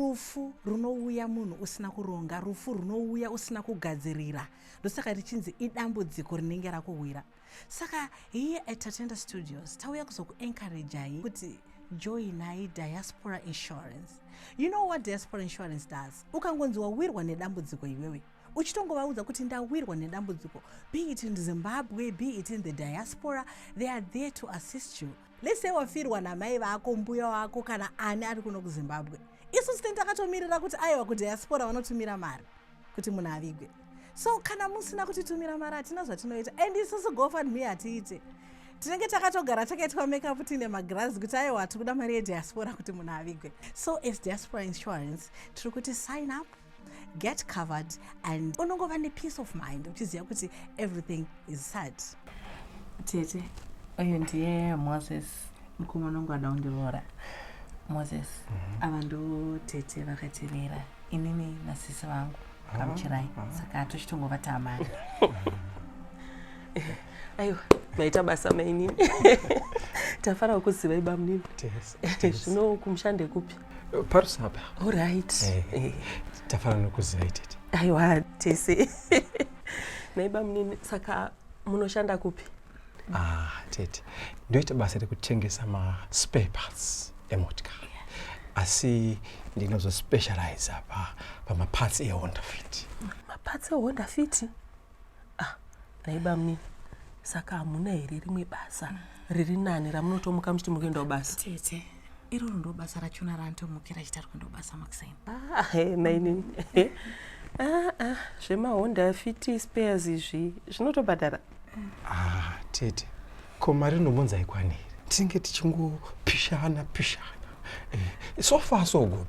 Rufu runouya munhu usina kuronga, rufu runouya usina kugadzirira. Ndosaka richinzi idambudziko rinenge rakuwira. Saka here at Tatenda Studios tauya kuzokuencouragei kuti joinai Diaspora Insurance. You know what Diaspora Insurance does? Ukangonzi wawirwa nedambudziko iwewe, uchitongovaudza kuti ndawirwa nedambudziko, be it in Zimbabwe, be it in the diaspora, they are there to assist you. Let's say wafirwa namai vako, mbuya wako, kana ani ari kuno kuZimbabwe. Isusu tenge takatomirira kuti aiwa kudiaspora vanotumira mari kuti munhu avigwe. So kana musina kutitumira mari hatina zvatinoita, and isusu GoFundMe hatiite. Tinenge takatogara takaitwa makeup tiine magirazi kuti aiwa tikuda mari yediaspora kuti munhu avigwe. So as Diaspora Insurance tiri kuti sign up, get covered, and unongova nepeace of mind uchiziva kuti everything is set. Tete, uyu ndiye Moses, mukomana wangu ada kundiroora. Moses, ava ndo tete vakatirera inini nasisi vangu Kamuchirai, saka tochitongova tamani. Aiwa, maita basa mainini. Tafara kukuzivai bamunini. Zvino kumusha ndekupi? Parusapa. Alright. Tafara nokuzivai tete. Aiwa, tese. Nhai bamunini, saka munoshanda kupi? Tete, ndoita basa rekutengesa ma-spare parts emotikari. Asi ndinozospecialize pamaparts eHonda Fit. Maparts eHonda Fit? Nhai bamunini, saka hamuna here rimwe basa riri nani ramunotomuka muchiti muri kuenda kubasa? Tete, iroro ndo basa rachona raantomukira achiti ari kuenda kubasa makuseni. Mainini. ZvemaHonda Fit spares izvi zvinotobhadhara? Tete, ko mari inombonzi haikwani here? Tinenge tichingopishana pishana. So far so good.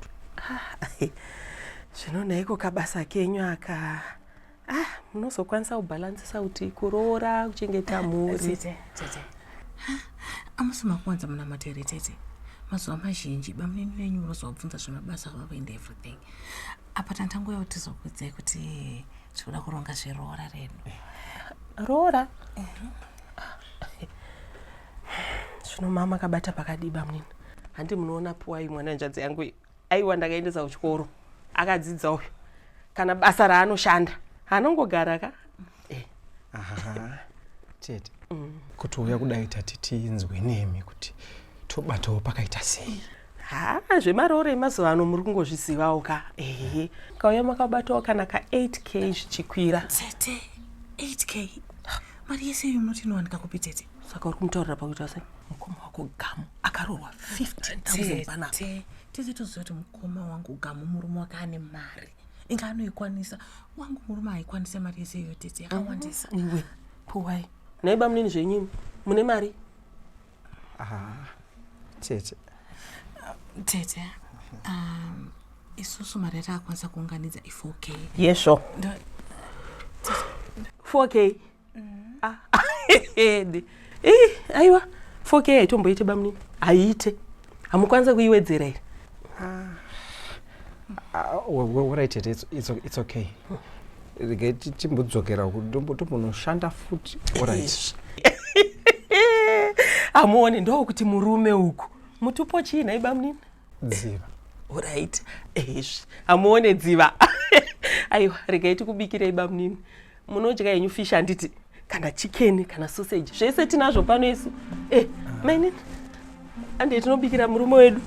Zvino naiko kabasa kenyu aka, munozokwanisa kubhalansisa kuti kuroora, kuchengeta mhuri. Tete, tete. Amusi makuwanza munamato here tete? Mazuva mazhinji bamunini venyu munozovabvunza zvemabasa avavo and everything. Apa tantanguya kuti tizokuudzai kuti tinoda kuronga zveroora redu. Roora? Zvino mama akabata pakadii bamunini? Handi munoona Puwai mwana hanzvadzi yangu iyi. Aiwa, ndakaendesa kuchikoro, akadzidza uyu. Kana basa raanoshanda anongogara ka. Tete, kutouya kudai tati tinzwe nemi kuti tobatawo pakaita sei. Ha, zvemaroora emazuva ano muri kungozvizivawo ka. Ehe, kauya makabatawo kana ka 8k zvichikwira. Tete, 8k mari yese iyo munoti inowanika kupi tete? Saka uri kumutaurira pakuita sei? Mukoma wako Gamu akaroorwa 15,000 panapa. Tete, tese toziva kuti mukoma wangu Gamu murume wake ane mari, inga anoikwanisa. Wangu murume haikwanisa mari yese iyo tete, yakawandisa. Iwe Puwai, nhai bamunini, zvenyini mune mari? Tete. Tete, isusu mari yatakakwanisa kuunganidza i4k. Yesvo. 4k? Aiwa, 4k haitomboite bamunini, haiite. Hamukwanisa kuiwedzera here? Alright tete, it's okay. Regai timbodzokera tombonoshanda futi. Alright. Hamuoni ndokuti murume uku mutupo chii nhai bamunini? Dziva. Alright. Ezvi hamuone dziva. Aiwa, regai tikubikirei bamunini. Munodya henyu fish handiti? Kana chicken kana sausage, zvese tinazvo pano isu. Mainini, ande tinobikira murume wedu.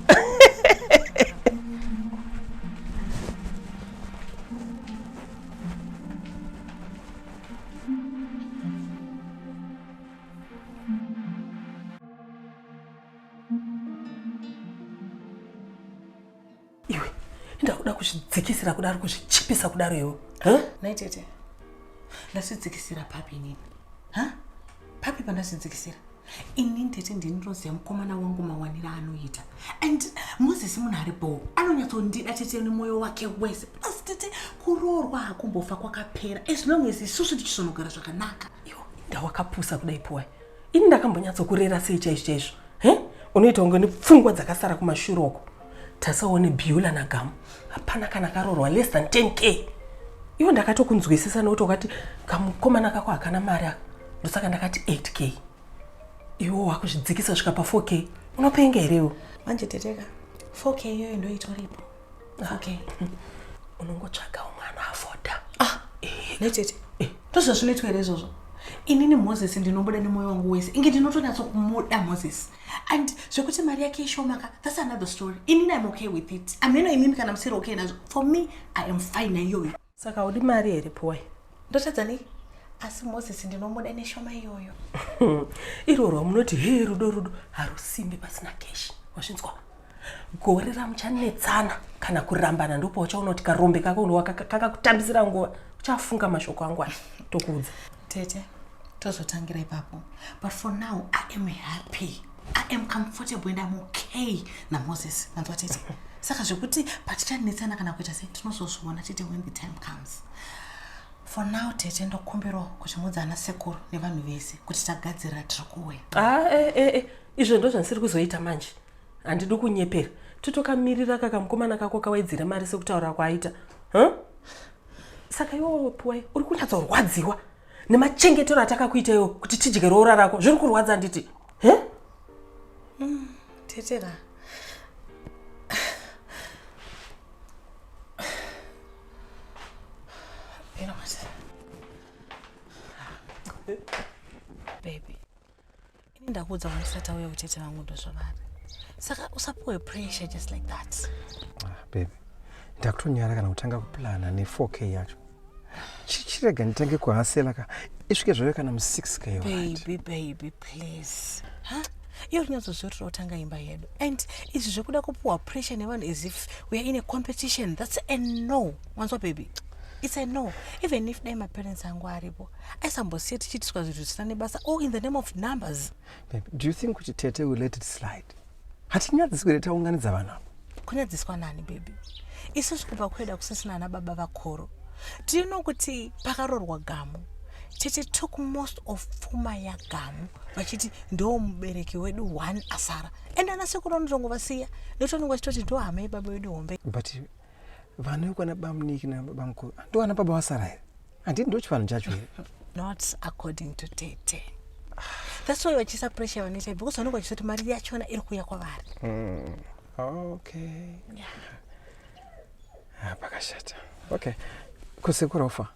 Iwe, ndakuda kuzvidzikisira kudaro, kuzvichipisa kudaro iwe. Nhai tete, ndazvidzikisira papi inini? Ha? Papi pandazvidzikisira? Inini tete ndini ndinoziva mukomana wangu mawaniro anoita. And Moses munhu ari bho, anonyatsondida tete nemwoyo wake wese. Asi tete, kuroorwa hakumbofa kwakapera as long as isusu tichizonogara zvakanaka. Iwe, ndawakapusa kudai Puwai. Ini ndakambonyatsokurera sei chaizvo chaizvo? He? Unoita kunge nepfungwa dzakasara kumashure uko. Tasaone Beulah naGamu, hapana kana karoorwa less than 10k. Iwe ndakatokunzwisisa nekuti wakati kamukomana kako hakana mari aka, ndosaka ndakati 8k. Iwe wakuzvidzikisa kusvika pa 4k. Unopenga here iwe? Manje teteka, 4k iyoyo ndo itoripo. 4K. Unongotsvaga umwe anoafoda. Ah, netete. Ndozvazvinoitwa here izvozvo? Inini Moses ndinobuda nemwoyo wangu wese. Inge ndinotonyatso kumuda Moses. And zvekuti mari yake ishomaka, that's another story. Inini I'm okay with it. Ameno imimi kana musiri okay nazvo. For me, I am fine naiyoyo. Saka haudi mari here Puwai? Ndotadza nei? Asi Moses ndinomuda neshoma iyoyo. Irwo rwamunoti hee rudo rudo harusimbi pasina cash. Wazvinzwa? Gore ramuchanetsana kana kurambana ndopauchaona kuti karombe kako kakakutambisira nguva. Uchafunga mashoko angu aya. Tokuudza. Tete, tozotangira ipapo. But for now, I am happy. I am comfortable and I'm okay naMoses. Manzwa tete? Saka zvekuti patichanetsana kana kuita sei tinozozviona tete when the time comes. For now tete ndokumbirawo kuti muudze ana sekuru nevanhu vese kuti tagadzirira tiri kuuya. Ah, eh, eh, eh. Izvo ndozvandisiri kuzoita manje. Handidi kunyepera. Totokamirira kakamukomana kako kawedzere mari sekutaura kwaaita. Huh? Saka iwewe Puwai uri kunyatsorwadziwa nemachengetero atakakuita iwo kuti tidye roora rako. Zviri kurwadza handiti? He? Tetera. You know what? Baby. Ini ndakuudza kuti ndisati auya kutete vangu ndozvavari. Saka usapuwe pressure just like that. Ah, baby. Ndakutonyara kana kutanga kuplana ne 4K yacho. Chirega nditange kuhasela ka. Isvike zvayo kana mu 6K. Baby, baby, please. Huh? Iyo tinyatsozvitorera kutanga imba yedu. And izvi zvekuda kupuwa pressure nevanhu as if we are in a competition. That's a no. Wanzwa baby? It's a no. Even if dai maparents angu aripo, aisambosiya tichiitiswa zvinhu zvisina nebasa all in the name of numbers. Baby, do you think kuti tete will let it slide? Hatinyadziswi here taunganidza vanhu ava? Kunyadziswa nani baby? Isusu kubva kwedu hakusisina ana baba vakuru. Do you know kuti pakarorwa Gamu, tete took most of pfuma yaGamu vachiti ndo mubereki wedu one asara. And ana sekuru vanotongovasiya nekuti vanenge vachitoti ndo hama yebaba wedu hombe. But vana vekwana bamuniki nabamukuru ndo ana baba vasara here? Handiti ndo chivanhu chacho here? Not according to tete. That's why vachiisa pressure vanoita because vanenge vachitoti mari yachona iri kuuya kwavari. Okay. Yeah. Ah, pakashata. Okay. Kusekuru ofa.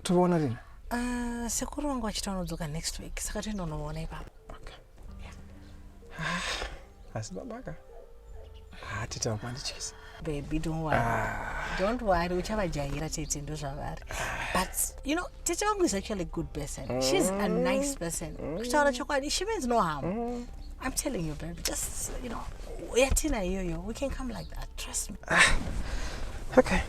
Tovaona rini? Sekuru vangu vachiti vanodzoka next week saka toenda kunovaona ipapo. Okay. Yeah. Asi babaka. Ah, tete vakandityisa. Baby, don't worry. Ah. Don't worry, uchavajaira tete ndozvavari. But you know, tete vangu is actually a good person. She's a nice person. Kutaura chokwadi, she means no harm. I'm telling you, baby, just, you know, yatina iyoyo, we can come like that. Trust me. Ah. Okay.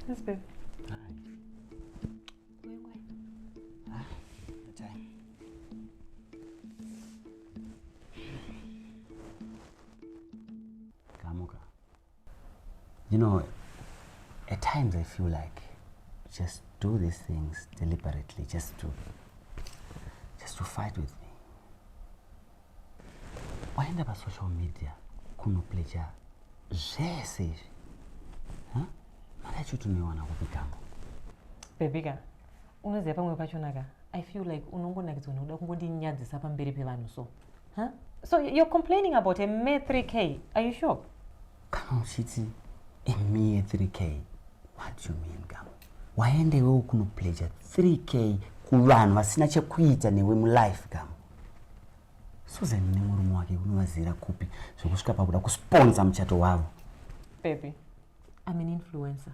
Yes, babe. Hi. Ah, time. Kamuka. You know, at times I feel like just do these things deliberately, just to fight with me. Waenda pa social media kunoplecha zvese izvi. Huh? Mari yacho tinoiwana kupi Gamu? Baby ka, unoziva pamwe pachona ka, I feel like unongonakidzwa nekuda kungondinyadzisa pamberi pevanhu so. Huh? So you're complaining about a mere 3K, are you sure? Kana uchiti a mere 3K, what do you mean Gamu? Waenda iwewe kunoplecha 3K kuvanhu vasina chekuita newe mulife Gamu. Susan nemurume wake unovazira kupi zvekusvika pakuda kusponsor muchato wavo? Baby, I'm an influencer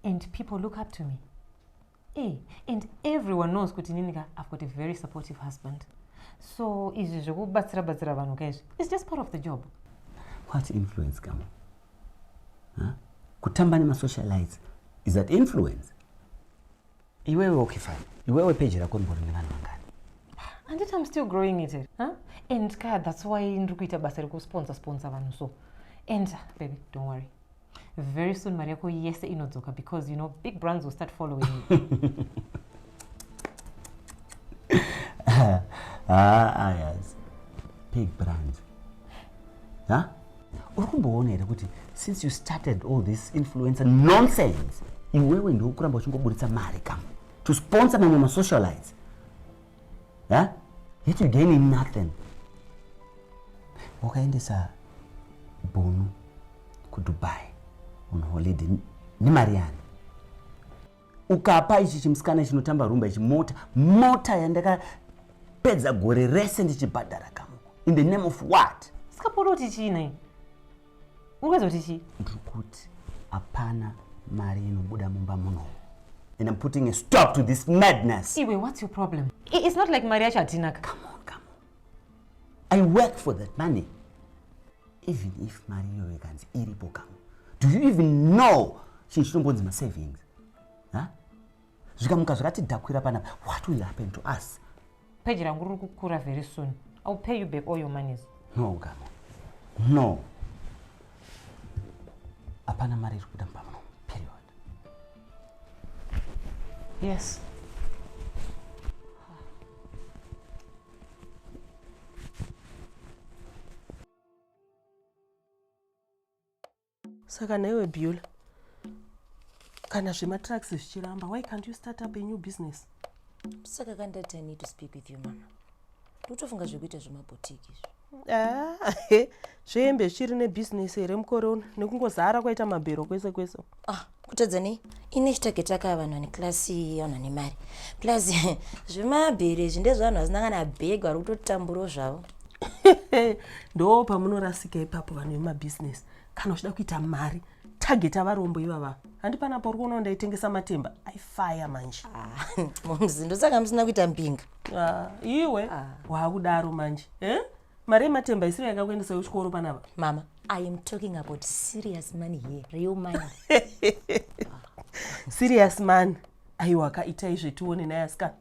and people look up to me. And everyone knows kuti inini ka, I've got a very supportive husband. So izvi zvekubatsira batsira vanhu ka izvi, it's just part of the job. What influence, Gamu? Huh? Kutamba nemasocialites, is that influence? Iwewe okay fine. Iwewe page rako rimbori nevanhu vangani? Anditi I'm still growing it, huh? And ka, that's why ndiri kuita basa rekusponsor sponsor vanhu so. And baby, don't worry. Very soon mari yako yese inodzoka because you know big brands will start following you. Haa ayas. Pig brands. Ha? Uri kumboona here kuti since you started all this influencer nonsense, iwewe ndiwe kuramba uchingoburitsa mari kam to sponsor mamwe masocialites. Ha? Yet you gaining nothing. Wakaendesa Bunu kuDubai on holiday nemari yani? Ukapa ichi chimusikana chinotamba rumba ichi mota, mota yandakapedza gore rese ndichibhadhara kamuko. In the name of what? Sikapoda kuti chii nhai? Uri kuedza kuti chii? Ndiri kuti hapana mari inobuda mumba muno. And I'm putting a stop to this madness. Iwe, what's your problem? It's not like mari yacho hatina ka. Come on, come on. I work for that money. Even if mari iyoyo ikanzi iripo kamo. Do you even know chinhu chinombonzi masavings? Ha? Zvikamuka zvakatidhakwira panapa, what will happen to us? Page rangu riri kukura very soon. I'll pay you back all your monies. No, Gamo. No. Hapana mari iri kubuda mumba muno. Period. Yes. Saka naiwe Beulah, kana zvematrucks zvichiramba, why can't you start up a new business? Saka kandati I need to speak with you mama. Ndotofunga zvekuita zvemabhotiki izvi. Ah, zvehembe zvichiri nebusiness here mukore uno nekungozara kwaita mabhero kwese kwese? Ah, kutadza nei? Ine chitarget aka vanhu vane class, vanhu vane mari. Plus zvemabhero izvi ndezvevanhu vasina kana bag vari kutotamburawo zvavo. Ndo pamunorasika ipapo vanhu vemabhizinesi. Kana uchida kuita mari, targeta varombo ivava. Handi panapa uri kuona ndaitengesa matemba, aifaya manje. Ah, momzi ndosaka musina kuita mbinga. Ah, iwe ah. Wakudaro manje. Eh? Mari yematemba isiri yakakuendesa kuchikoro panapa. Mama, I am talking about serious money here, real money. Serious money. Aiwa ka itai zvetione naye asikana.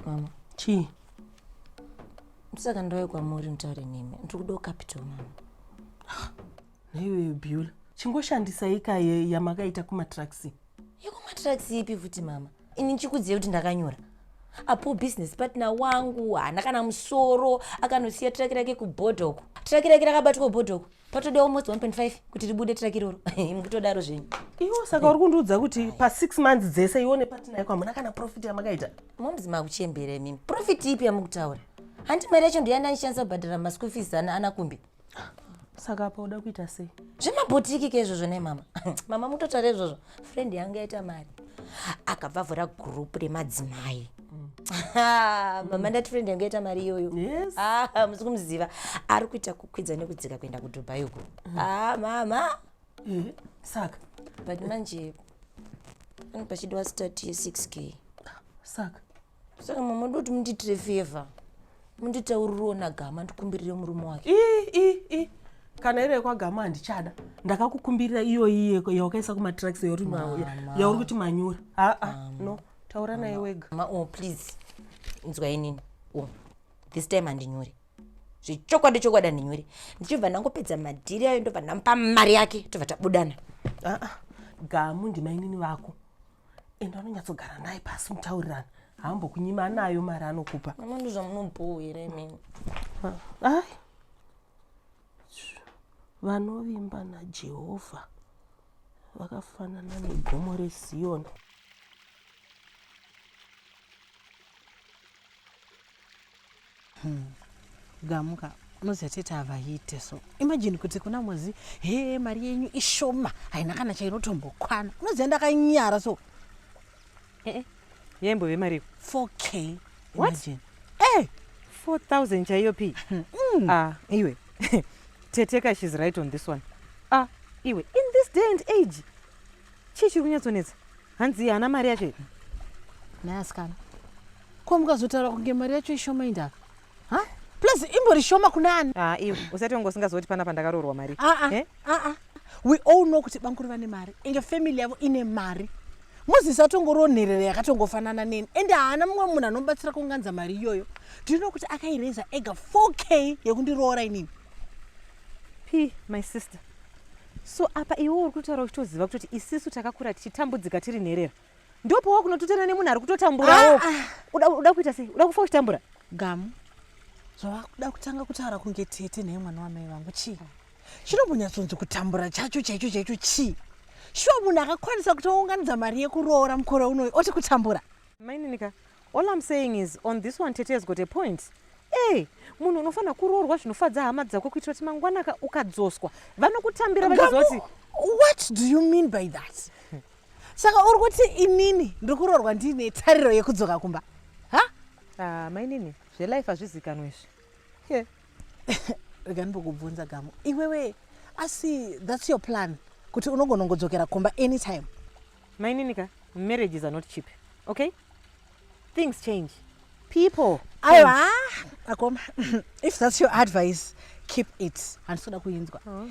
Mama. Chii? Saka ndauya kwamuri nditaure nemi. Ndiri kudawo capital mama. Naiwe Beulah, chingoshandisai ka yamakaita kumatraxi. Yekumatraxi ipi futi mama? Ini ndichikudziye kuti ndakanyora. Apo business partner wangu haana kana musoro, akanosiya traki rake kubhodha uko. Traki rake rakabatwa kubhodha uko. Patoda almost 1.5 kuti ribude traki iroro. Mukutodaro zvenyu. Iwo saka uri kundiudza kuti pa 6 months dzese iwo nepartner yako hamuna kana profit yamakaita? Momzi makuchembera imimi. Profit ipi yamukutaura? Hanti mari yacho ndiyo yandandishandisa kubhadhara maschool fees ana kumbi. Saka apa uda kuita sei? Zvemabhotiki ke izvozvo nei mama. Mama mutotaura izvozvo. Friend yangu yaita mari. Akabva avhura group remadzimai. Mama ndati friend yangu yaita mari iyoyo. Yes. Ah, musi kumuziva. Ari kuita kukwidza nekudzika kuenda kuDubai uko. Ah, mama. Saka. But manje pane pachidiwa start ye 6k. Saka. Saka mama ndoti mundiitire favor. Munditaurirewo naGama ndikumbirire murume wake. I. Kana iri yekwaGama handichada. Ndakakukumbirira iyoyi yawakaisa kumatracks yauri kuti manyura. Aa, no. Taura naye wega. Mama, oh please. Inzwa inini. Oh. This time handinyuri. Zvechokwadi chokwadi handinyuri. Ndichibva ndangopedza madhiri ayo ndobva ndamupa mari yake tobva tabudana. Aa, Gamu ndimainini vako. Enda unonyatsogara naye pasi mutaurirana. Haambokunyima anayo mari anokupa. Mama ndozvamunobhowa here imini? Ai. Vanovimba naJehovha vakafanana negomo reZiyoni. Gamuka, unoziva tete havaite so. Imagine kuti kuna Mozi, he mari yenyu ishoma, haina kana chainotombokwana. Unoziva ndakanyara so. Yaimbove mari iko? 4k. What? Imagine. 4000 chaiyo p. Ah, iwe. Teteka, she's right on this one. Ah, iwe, in this day and age. Chii chiri kunyatsonetsa? Hanzi haana mari yacho here? Naye asikana. Ko mukazotaura kunge mari yacho ishoma indaka? Ha? Plus imbori shoma kuna ani? Ah, iwe, usati wangu usingazoti panapa ndakaroorwa mari. Ah, ah. Ah. We all know kuti bamukuru vane mari. Inge family yavo ine mari. Mozisi atongoriwo nherera yakatongofanana neni. Ende haana mumwe munhu anomubatsira kuunganidza mari iyoyo. Do you know kuti akaireza ega 4k yekundiroora inini? P, my sister. So apa iwe uri kutaura uchitoziva kutoti isisu takakura tichitambudzika tiri nherera. Ndopawa kunototana nemunhu ari kutotamburawo. Ah, ah. Uda uda kuita sei? Uda kufa uchitambura? Gamu, zvawakuda kutanga kutaura kunge tete naye mwana wamai vangu chii? Chinombonyatsonzi kutambura chacho chaicho chaicho chii? Shuwa munhu akakwanisa kutounganidza mari yekuroora mukore unoyu oti kutambura? Maininika, all I'm saying is on this one tete has got a point. Hey, munhu unofanira kuroorwa zvinofadza hama dzako kuitira kuti mangwanaka ukadzoswa vanokutambira vachiziva kuti What do you mean by that? Saka uri kuti inini ndiri kuroorwa ndiine tariro yekudzoka kumba? Ha? Ah, mainini, zvelife hazvizikanwe izvi. Yeah. Rega ndimbokubvunza Gamu. Iwewe asi that's your plan kuti unogona kungodzokera kumba anytime? Mainini ka, marriages are not cheap. Okay? Things change. People. Aiwa, akoma. If that's your advice, keep it. Handisi kuda kuinzwa. Oh.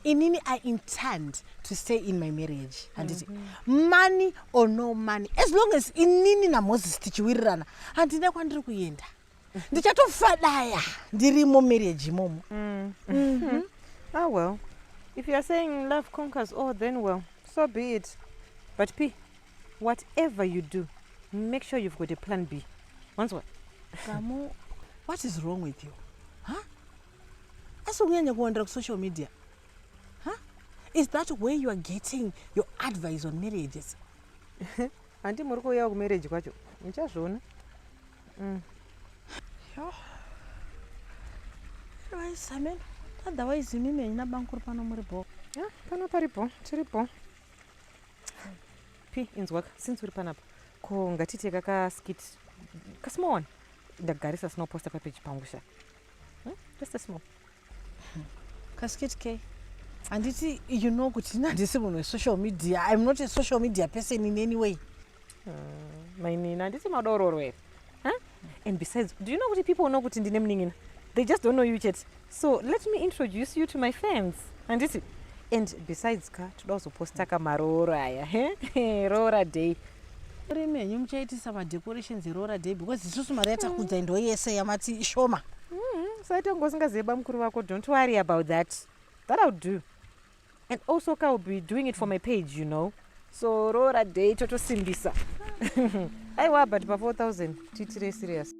Inini I intend to stay in my marriage. Handiti mm -hmm. money or no money. As long as inini naMoses tichiwirirana, handina kwandiri kuenda. Ndichatofadaya ndirimo marriage imomo. Mm. Mm -hmm. Ah well. If you are saying love conquers all then well, so be it. But P, whatever you do, make sure you've got a plan B. Wanzwa? Gamu, what is wrong with you? Huh? Asi kunyanya kuwandira kusocial media. Huh? Is that where you are getting your advice on marriages? Handi muri kuuya kumarriage kwacho. Muchazviona. Yo. Otherwise, amen. Otherwise, imi menyu nabankuru pano muri bho. Yeah, pano paripo, tiripo. P, inzwaka, since uri panapa. Ko ngatiite kaka skit, ka small one. Ndagarisa snow poster papeji pangu sha. Just a small. Kaskit K. Handiti you know kuti ini handisi munhu wesocial media. I'm not a social media person in any way. Mainini, handiti madororo here? Huh? And besides, do you know kuti people know kuti ndine munin'ina? They just don't know you chete. So let me introduce you to my fans. Handiti? And besides ka, toda kuzoposta kamarooro aya. He? Roora day. Uri menyu muchaitisa madecorations eroora day because isusu mari yatakudzai ndo yese yamati ishoma. Saite kunge usingazive bamukuru vako. Don't worry about that. That I'll do. And also ka will be doing it for my page, you know. So roora day totosimbisa. Aiwa, but pa 4000 tiitire serious.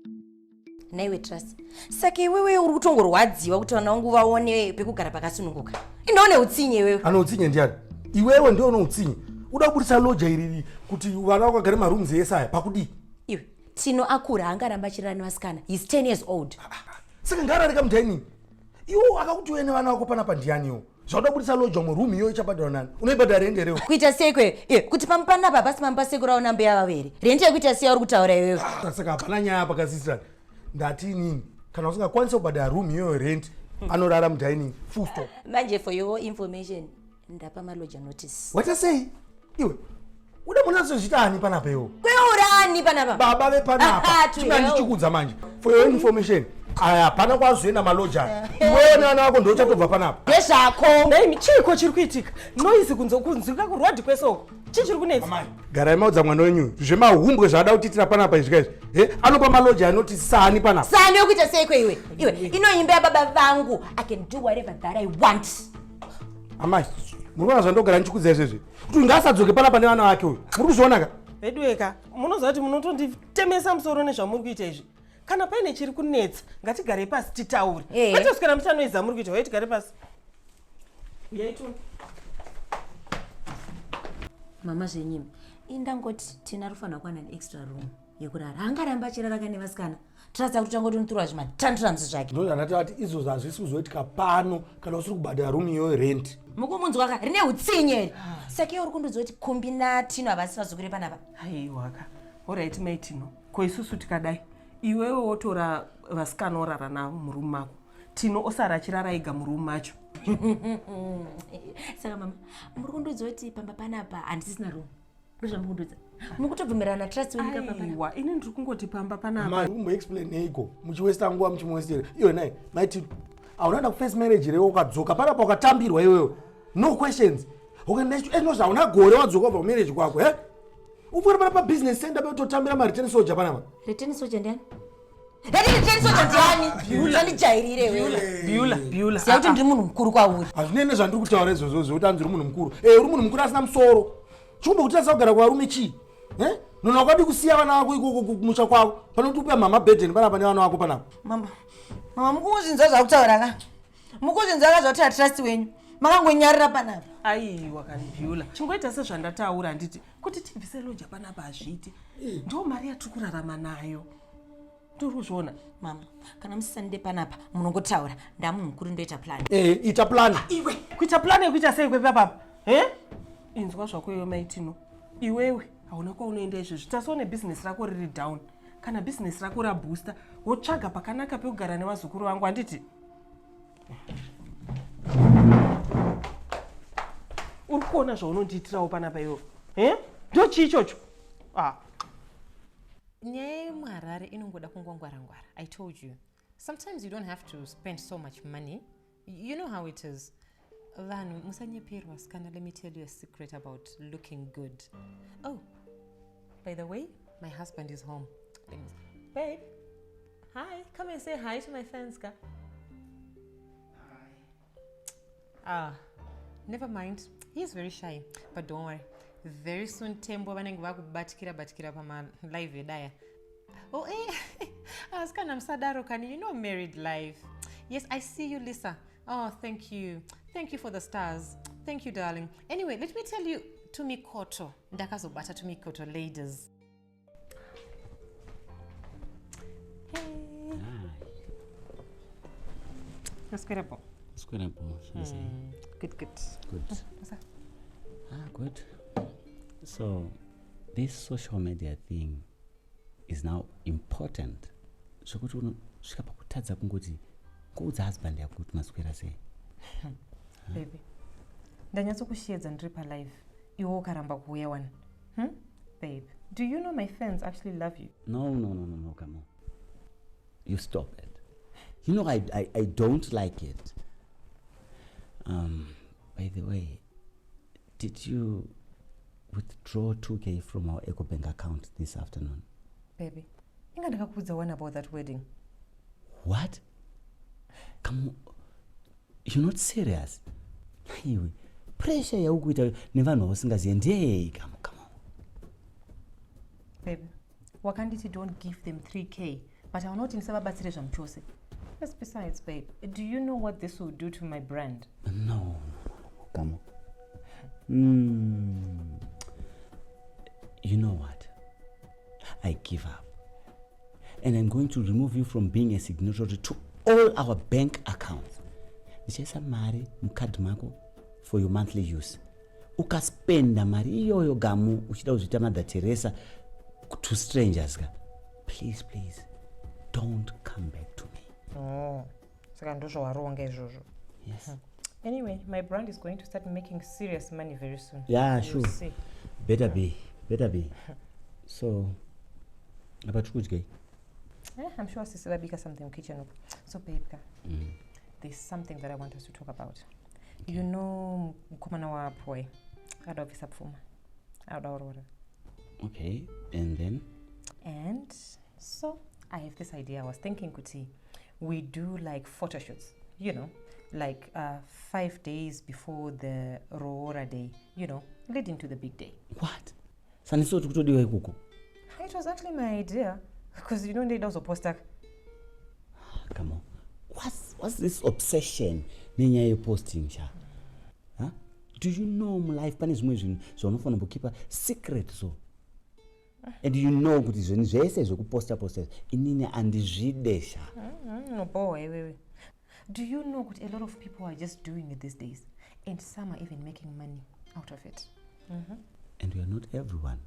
Naiwe Trust, saka iwewe uri kutongorwadziwa kuti vana vangu vaone pekugara pakasununguka. Indoone utsinye iwewe. Ano utsinye ndiani? Iwewe ndiwe une utsinye. Uda kubudisa loja iriri kuti vana vakagare marooms ese aya pakudii? Iwe, Tino akura haangaramba achirara nevasikana. He's 10 years old. Saka ngaarare kamudining. Iwo akakuti uye nevana vako panapa ndiani iwo? Zvauda kubudisa loja umwe room iyoyo ichabhadharwa nani? Unoibhadhara rent here iwe? Kuita sei kwe? Iwe, kuti pamba panapa hapasi pamba pasekuru avo nambuya vavo here? Rent yekuita sei yauri kutaura iwewe? Saka hapana nyaya pakasisirana. Ndati inini kana usingakwanisi kubhadhara room iyoyo rent anorara mudining full stop. Manje for your information, ndapa maloja notice. Waita sei? Iwe uda munazozvita ani panapa iwe? Kweurani panapa? Baba vepanapa. To Chimwe hell. ndichikudza manje. For your information, aya hapana kwazoenda maloja aya. Iwewe nevana vako ndochatobva panapa. Ndezvako. Naimi chiiko chiri kuitika? Noise kunze kunzwika kuroad kwese uko. Chii chiri kunetsa? Amai, garai maudza mwana wenyu zvemahumbwe zvaada kutiitira panapa izvi kaizvi. He, anopa maloja anoti sani panapa. Sani yokuita sei kweiwe? Iwe, ino imba yababa vangu. I can do whatever that I want. Amai, muri kuona zvandogara ndichikudza izvezvi kuti ngaasadzoke panapa nevana vake uyu. Muri kuzviona ka? Veduweka, munoziva kuti munotonditemesa musoro nezvamuri kuita izvi. Kana paine chiri kunetsa, ngatigarei pasi titaure. Kwete kuswera muchanoiza muri kuita, uyai tigare pasi. Uyai tione. Mama zvenyimi, indangoti Tina rufanira kuwana an extra room yekurara. Haangarambi achirara kane vasikana. Trust kuti tangotonotorwa zvimatantrums zvake. Ndozvandati vati izvozvo hazvisi kuzoitika pano kana usiri kubhadhara room iyoyo rent. Mukumunzwa ka rine utsinye here? Saka iwe uri kundiudza kuti Kumbi naTino havasi vazukuru panapa? Aiwa ka. Alright mai Tino. Ko isusu tikadai iwewe wotora vasikana orara navo muroom mako. Tino osara achirara ega muroom macho. Saka mama, muri kundiudza kuti pamba panapa handisisina room. Ndozvamukundudza. Mukutobvumirana Trust wenyika pamba panapa. Aiwa, ini ndiri kungoti pamba panapa. Mai, kumboexplain neiko? Muchiwesta nguva muchimuwestera. Iwe naye, mai Tino. Hauna kuda first marriage here ukadzoka panapa ukatambirwa iwewe. No questions. Ukaenda hauna gore wadzoka kubva kumarriage kwako, he? Ufuna panapa business center petotambira ma return soldier panapa. Return soldier ndiani? Ndati return soldier ndiani? Usandijairire iwewe. Beulah, Beulah. Ziya kuti ndiri munhu mukuru kwauri. Hazvinei nezvandiri kutaura izvozvo zvekuti anzi uri munhu mukuru. Eh, uri munhu mukuru asina musoro. Chikumbo kuti kugara kuvarume chii? Eh? Nona wakadi kusiya vana vako ikoko kumusha kwavo pane kuti upe mama burden panapa nevana vako panapa. Mama, mama mukuzvinzwa zvakutaura ka? Mukuzvinzwa ka zvakutaura trust wenyu? Makangonyarira panapa. Aiwa kanibhula chingoita sezvandataura handiti kuti tibvise loja panapa hazviiti ndo mari yatiri kurarama nayo ndiri kuzviona Mama, kana musisandide panapa munongotaura ndamunhu mukuru ndoita plan. Eh, ita plan. Iwe kuita plan yekuita sei kwepapapa e inzwa zvako iwe maitino iwewe hauna kwaunoenda izvezvi tasione bhizinesi rako riri down kana bhizinesi rako rabooster wotsvaga pakanaka pekugara nevazukuru vangu handiti uri kuona zvaunondiitirawo panapa iwewe e ndo chii ichocho ah. Nyaya yemuharare inongoda kungwangwarangwara. I told you. Sometimes you don't have to spend so much money. You know how it is. Vanhu musanyeperwa sikana, let me tell you a secret about looking good. Oh, by the way, my husband is home. Let me... Babe, hi, come and say hi to my fans, ka. Ah, never mind. He is very shy, but don't worry. Very soon Tembo vanenge vakubatikira batikira pama live edaya. Oh, eh. Asikana musadaro kani, you know married life. Yes, I see you, Lisa. Oh, thank you. Thank you for the stars. Thank you, darling. Anyway, let me tell you Tumikoto. Ndakazobata Tumikoto, ladies. Hey. Hi. Maswera bo. Maswera bo. Good, good. Good. What's up? Ah, good. So, this social media thing is now important. Zvekuti unosvika pakutadza kungoti kuudza husband yako kuti maswera sei. Baby, ndanyatsokusheedza ndiri palive iwe ukaramba kuuya wani. Babe, do you know my fans actually love you? No, no, no, no, no, come on. You stop it. You know I don't like it. By the way, did you withdraw 2K from our EcoBank account this afternoon? Baby, inga ndakakuudza one about that wedding. What? Come on. You're not serious. Iwe, pressure yaukuita nevanhu vausingazive ndeyei? Come, come on. Baby, wakanditi don't give them 3K, but hauna kuti ndisavabatsire zvamuchose. Yes, besides, babe, do you know what this will do to my brand? No, no, no, no, come on. You know what? I give up. And I'm going to remove you from being a signatory to all our bank accounts. Ndichaisa mari mukadhi mako for your monthly use. Ukaspenda mari iyoyo gamu uchida kuzviita Mother Teresa to strangers ka. Please, please, don't come back to me. Oh, saka ndozvawaronga izvozvo. Yes. Anyway, my brand is going to start making serious money very soon. Yeah, You'll sure. see. Better be, better be. So, apa tiri kudyei? I'm sure sisi vabika something mukitchen uko. So babe, ka, there's something that I want us to talk about. You know mukomana waPoy ada kubvisa pfuma, ada kuroora. Okay, and then? And so I have this idea. I was thinking kuti we do like photo shoots, you know, like 5 days before the roora day, you know, leading to the big day. What? Saniso tiri kutodiwa ikoko? It was actually my idea because you know ndeida kuzoposta. Come on. What's this obsession nenyaya yeposting sha? Huh? Do you know mulife pane zvimwe zvinhu zvaunofanira kukeepa secret so? And you know kuti zvinhu zvese zvekuposta posta inini handizvide sha. Unobohwa iwewe. Do you know kuti a lot of people are just doing it these days and some are even making money out of it? And we are not everyone.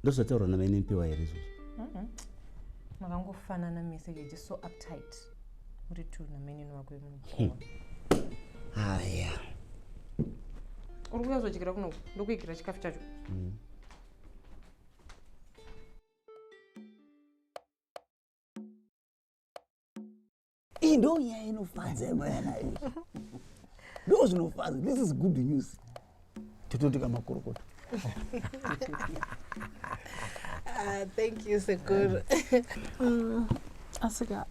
Ndozvataurwa namaNPO here izvozvo? Makangofanana mese, you're just so uptight. Muri two namenini wako yemubohwa. Aya. Uri kuuya kuzodyira kunoku, ndokuigira chikafu chacho. Iyi ndo nyaya inofadza yemayana iyi, ndo zvinofadza. This is good news. Tototika makorokota. Thank you, sekuru. Asika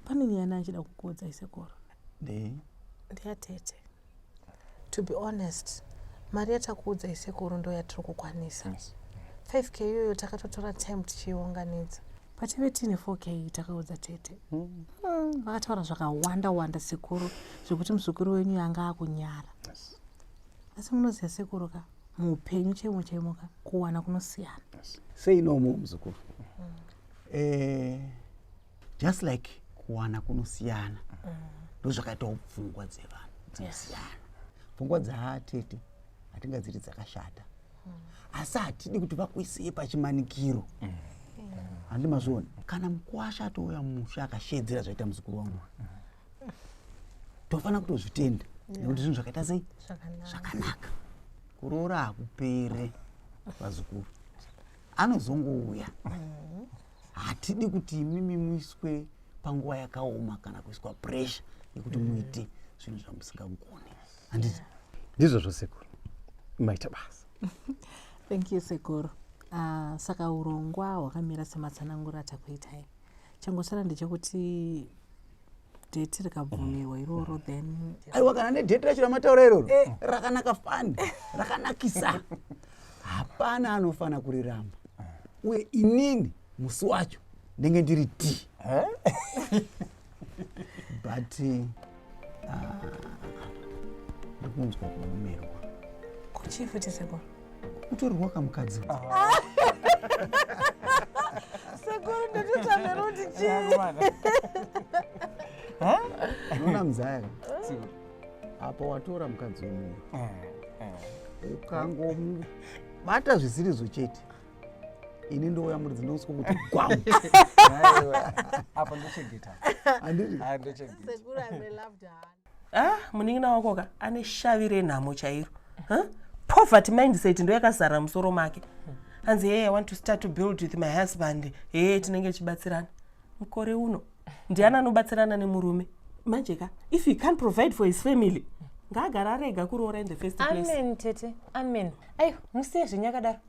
pane nyaya ndachida kukuudza, isekuru. Ndei? Ndeyatete. To be honest, mari yatakuudza isekuru ndo yatiri kukwanisa. 5k iyoyo takatotora time tichiiunganidza pataive tiine 4k takaudza tete hmm. hmm, vakataura zvakawanda wanda sekuru zvekuti muzukuru wenyu yanga akunyara asi munoziva sekuru ka muupenyu chaimo chaimo ka kuwana kunosiyana sei nomo muzukuru mm. eh, just like kuwana kunosiyana mm. ndozvakaitawo pfungwa dzevanhu dzinosiyana pfungwa dzaatete hatingadziti dzakashata mm. asi hatidi kuti vakuisei pachimanikiro mm. handi mazviona kana mukwasha atouya musha akashedzera zvaita muzukuru wangu tofanira kutozvitenda nekuti zvinhu zvakaita sei zvakanaka kuroora hakupere vazukuru anozongouya mm. hatidi kuti imimi muiswe panguva yakaoma kana kuiswa pressure yekuti muite zvinhu zvamusingagoni handiti ndizvozvo sekuru maita basa thank you sekuru uh, saka urongwa hwakamira sematsananguro atakuitai changosara ndechekuti dheti rikabvumirwa iroro then aiwa kana nedheti racho ramataura iroro eh. rakanaka fani rakanakisa hapana anofana kuriramba uye inini musi wacho ndenge ndiri t but ah, ndikunzwa kuomerwa kuchii futi sekuru kutorerwa kamukadzi ah. sekuru ndototambira kuti chii unoona muzaya apa watora mukadzi wemunhu eh, eh. ukangomubata zvisirizvo chete ini ndouya muridzi ndoswa kuti gwamu apo ndochengeta ah munin'ina wako ka ane shavi renhamo chairo huh? poverty mindset ndo yakazara musoro make hanzi hey, i want to start to build with my husband hey, tinenge tichibatsirana mukore uno ndiani anobatsirana nemurume manje ka if he can't provide for his family ngaagara arega kuroora in the first place amen tete amen aiwa musiye zvenyu akadaro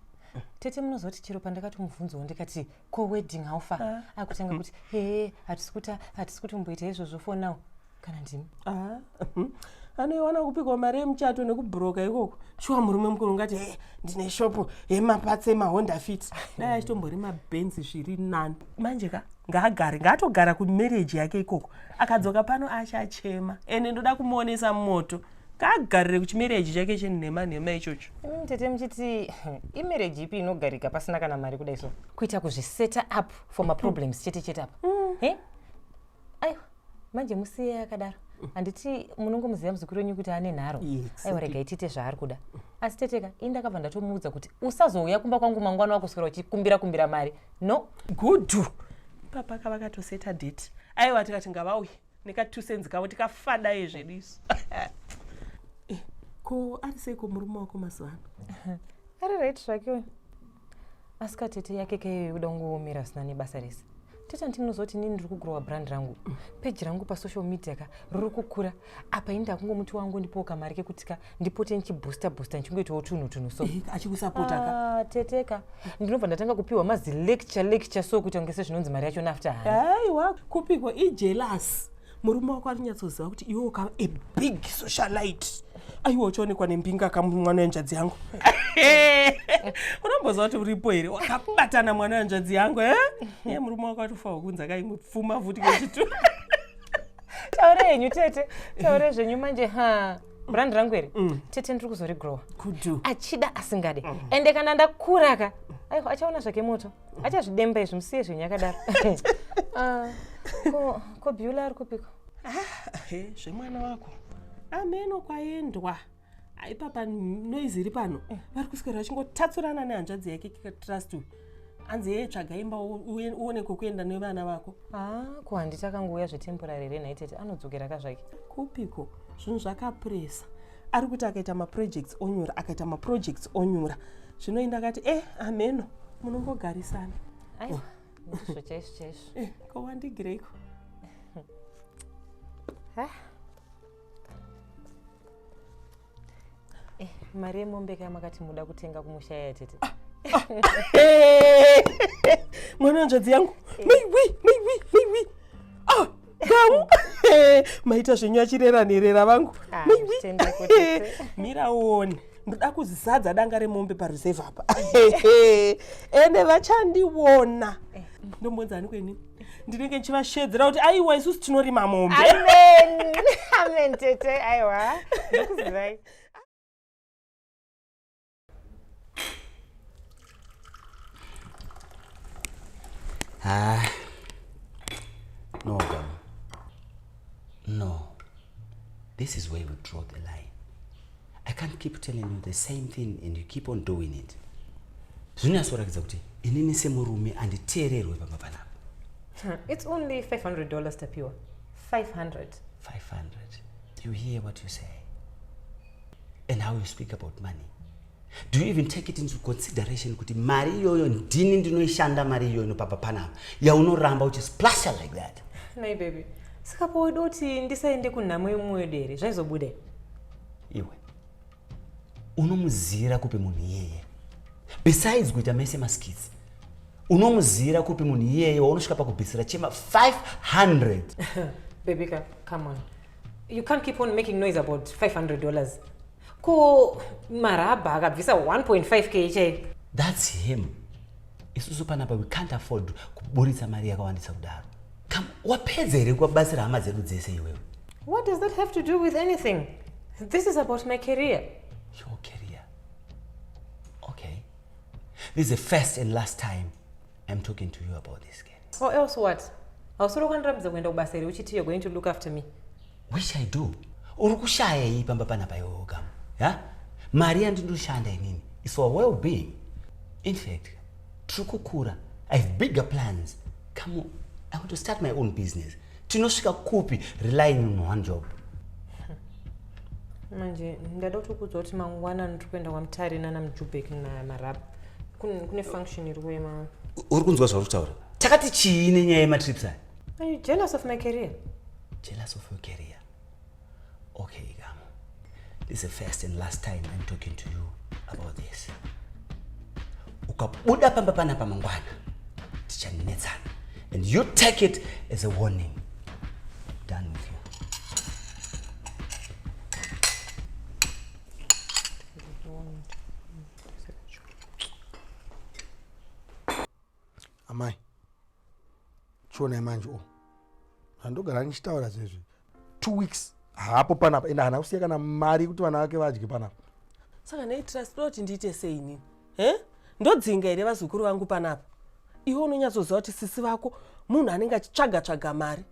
tete munozoti chero pandakati mubvunzowo ndikati ko wedding how far ah. akutanga kuti hee hatisi kuti hatisi kutomboita izvozvo for now kana ndimi ah. anoiwana kupikwa mari yemuchato nekubhuroka ikoko shuwa murume mukuru ungati he ndine shopo yemapatsi emahonda fit dai achitombori mabhenzi zviri nani manje ka ngaagare ngaatogara kumarriage yake ikoko akadzoka pano achachema ende ndoda kumuonesa moto ngaagarire kuchimarriage chake chenhema nhema ichocho imi tete muchiti imarriage ipi inogarika pasina kana mari kudai so kuita kuzviseta up for maproblems chete chete apa mm. eh? aiwa manje musiye akadaro handiti munongomuziva muzukuru wenyu kuti ane nharo aiwa regai tiite zvaari kuda asi teteka ini ndakabva ndatomuudza kuti usazouya kumba kwangu mangwana wakuswera uchikumbira kumbira mari no gudu papa ka vakatoseta date aiwa tikati ngavauye neka cents kavo tikafadai zvedu isu eh, ko ari seiko murume wako mazuva ano ari right zvake uyu asi ka tete yake keiyoyo kuda kungoomera zvisina nebasa rese tete anti munozoti inini ndiri kugrowa brand rangu peji rangu pasocial media ka riri kukura apa ini ndakungomuti wangu ndipowo kamari kekuti ka ndipote ndichibooster booster ndichingoitawo tunhu tunhu so eh, achikusapota ka ah, tete ka ndinobva ndatanga kupiwa mazi lecture lecture so kuita kunge sezvinonzi mari yacho nafta hani aiwa kupiko ijealous murume wako ari kunyatsoziva kuti iwe ukava a big socialite aiwa uchaonekwa nembinga kamwana wehanzvadzi yangu unomboziva kuti uripo here wakabatana mwana wehanzvadzi yangu e ye murume wako atofawo kunzi akaimwe pfuma futi kechitu taure henyu tete taure zvenyu manje ha brand rangu here mm. tete ndiri kuzorigrowa achida asingade mm. ende kana ndakura ka aiwa achaona zvake moto achazvidemba izvi musiye zvenyu akadaro ah, ko bula ari kupiko ah, zvemwana wako ameno kwaendwa ipapa noise iri pano eh. vari kuswera vachingotatsurana nehanzvadzi yake trust uyu anzi yeye tsvaga imba uone kwekuenda nevana vako ah, ko handiti akangouya zvetemporary here nhai tete anodzokera ka zvake kupiko zvinhu zvakapresa ari kuti akaita maprojects onyura akaita maprojects onyura zvino inda akati e eh, ameno munongogarisana aiwa ndizvo chaizvo chaizvo eh, ko wandigireiko eh, mari yemombe kaya makati muda kutenga kumusha yaya tete ah, ah. mwana hanzvadzi yangu maiwi maiwi maiwi ah, gamu maita zvenyu achirera nherera vangu Ah, maiwi tende kutete. mira uone Ndoda kuzadza danga remombe parusevha apa. Ende vachandiona. Ndombonzani kwenini? Ndinenge ndichivashedzera kuti aiwa isusu tinorima mombe. Amen. Amen tete, aiwa. Ndokuzivai. Ah. No, Gamu. No. This is where we draw the line. I can't keep telling you the same thing and you keep on doing it. Zvinonyatsoratidza kuti inini semurume handiteererwe pamba panapa. It's only $500 Tapiwa. 500. 500. You hear what you say and how you speak about money. Do you even take it into consideration kuti mari iyoyo ndini ndinoishanda mari iyoyo pamba panapa yaunoramba uchisplasha like that? Nei baby. Saka pawaida kuti ndisaende kunhamo yemwoyo here zvaizobuda. Iwe unomuzira kupi munhu iyeye? Besides kuita mese maskits, unomuzira kupi munhu iyeye waunosvika pakubvisira chema 500? Baby, come on. You can't keep on making noise about $500. Ko marabha akabvisa 1.5k chaiyo. That's him. Isusu panapa we can't afford kuburitsa mari yakawandisa kudaro. Come, wapedza here kubatsira hama dzedu dzese iwewe? What does that have to do with anything? This is about my career. Your career? Okay. This is the first and last time I'm talking to you about this career. Or else what? Hausiri kwandirambidza kuenda kubasa here uchiti you're going to look after me? Which I do. Uri kushaya iyi pamba panapa iwewe Gamu. Ya? Mari yandinoshanda inini is for well-being. In fact, tiri kukura. I have bigger plans. Come on. I want to start my own business. Tinosvika kupi relying on one job? Manje ndada kutokuudza kuti mangwana ndiri kuenda kwaMutare nana Mujubek naMarabha. Kune function iri kuema. Uri kunzwa zvauri kutaura? Takati chii nenyaya yematrips aya? Are you jealous of my career? Jealous of your career? Okay, Gamu. This is the first and last time I'm talking to you about this. Ukabuda pamba panapa mangwana, tichanetsana. And you take it as a warning. Done with you. Amai, chionai manje o. Handogara ndichitaura zvezvi. 2 weeks haapo panapa ende haana kusiya kana mari kuti vana vake vadye panapa. Saka nei Trust kuti ndiite sei inini? Eh? Ndodzinga here vazukuru vangu panapa? Iwe unonyatsoziva kuti sisi vako munhu anenge achitsvaga tsvaga mari.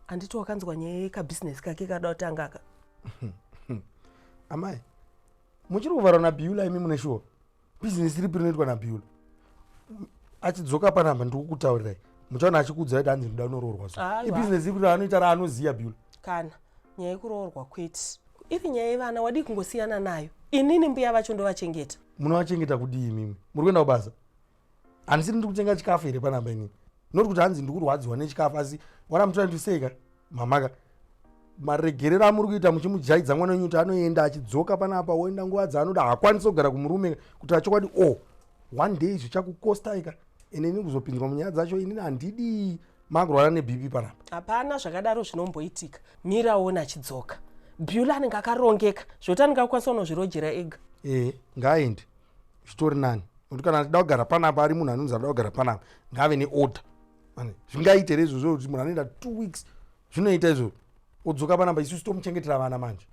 Handiti wakanzwa nyaya yekabhizinesi kake kada kutanga aka? Amai, muchiri kuvharwa naBiula imi mune shuwa? Bhizinesi ripi rinoitwa naBiula? Achidzoka panapa ndikukutaurirai. Muchaona achikuudzai kuti hanzi ndoda kunoroorwa so. Aiwa. Ibhizinesi iri kuti anoita raanoziya Biula. Kana nyaya yekuroorwa kwete. Iri nyaya yevana wadii kungosiyana nayo. Inini mbuya vacho ndovachengeta. Munovachengeta kudii imimi? Muri kuenda kubasa? Handisiri ndiri kutenga chikafu here panapa inini? Not kuti hanzi ndikurwadziwa nechikafu asi what I'm trying to say ka mama ka maregerero amuri kuita muchimujaidza mwana wenyu kuti anoenda achidzoka panapa oenda nguva dzaanoda haakwanisi kugara kumurume kuti achokwadi o oh, one day zvichakukostai ka ende ini kuzopinzwa munyaya dzacho inini handidi makurwara nebp panapa. Hapana zvakadaro zvinomboitika. Mira uone achidzoka. Beulah anenge akarongeka zvekuti anenge akukwanisa kunozvirojera ega. Ehe, ngaaende zvitori nani nekuti kana achida kugara panapa ari munhu anonzi anoda kugara panapa ngaave neorder. Zvingaite here izvozvo kuti munhu anoenda 2 weeks zvinoita izvozvo odzoka panapa isusu tomuchengetera vana manje.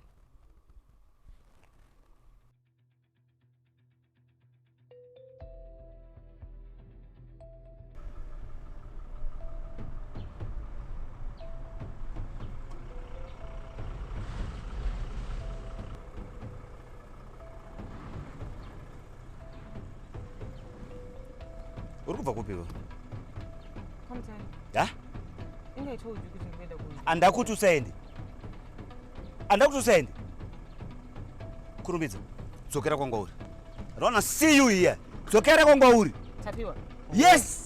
Uri kubva kupi iwe? Ha? Andakuti usaende. Andakuti usaende. Kurumidza. Dzokera kwanga uri. I don't wanna see you here. Dzokera kwanga uri. Tapiwa. Yes.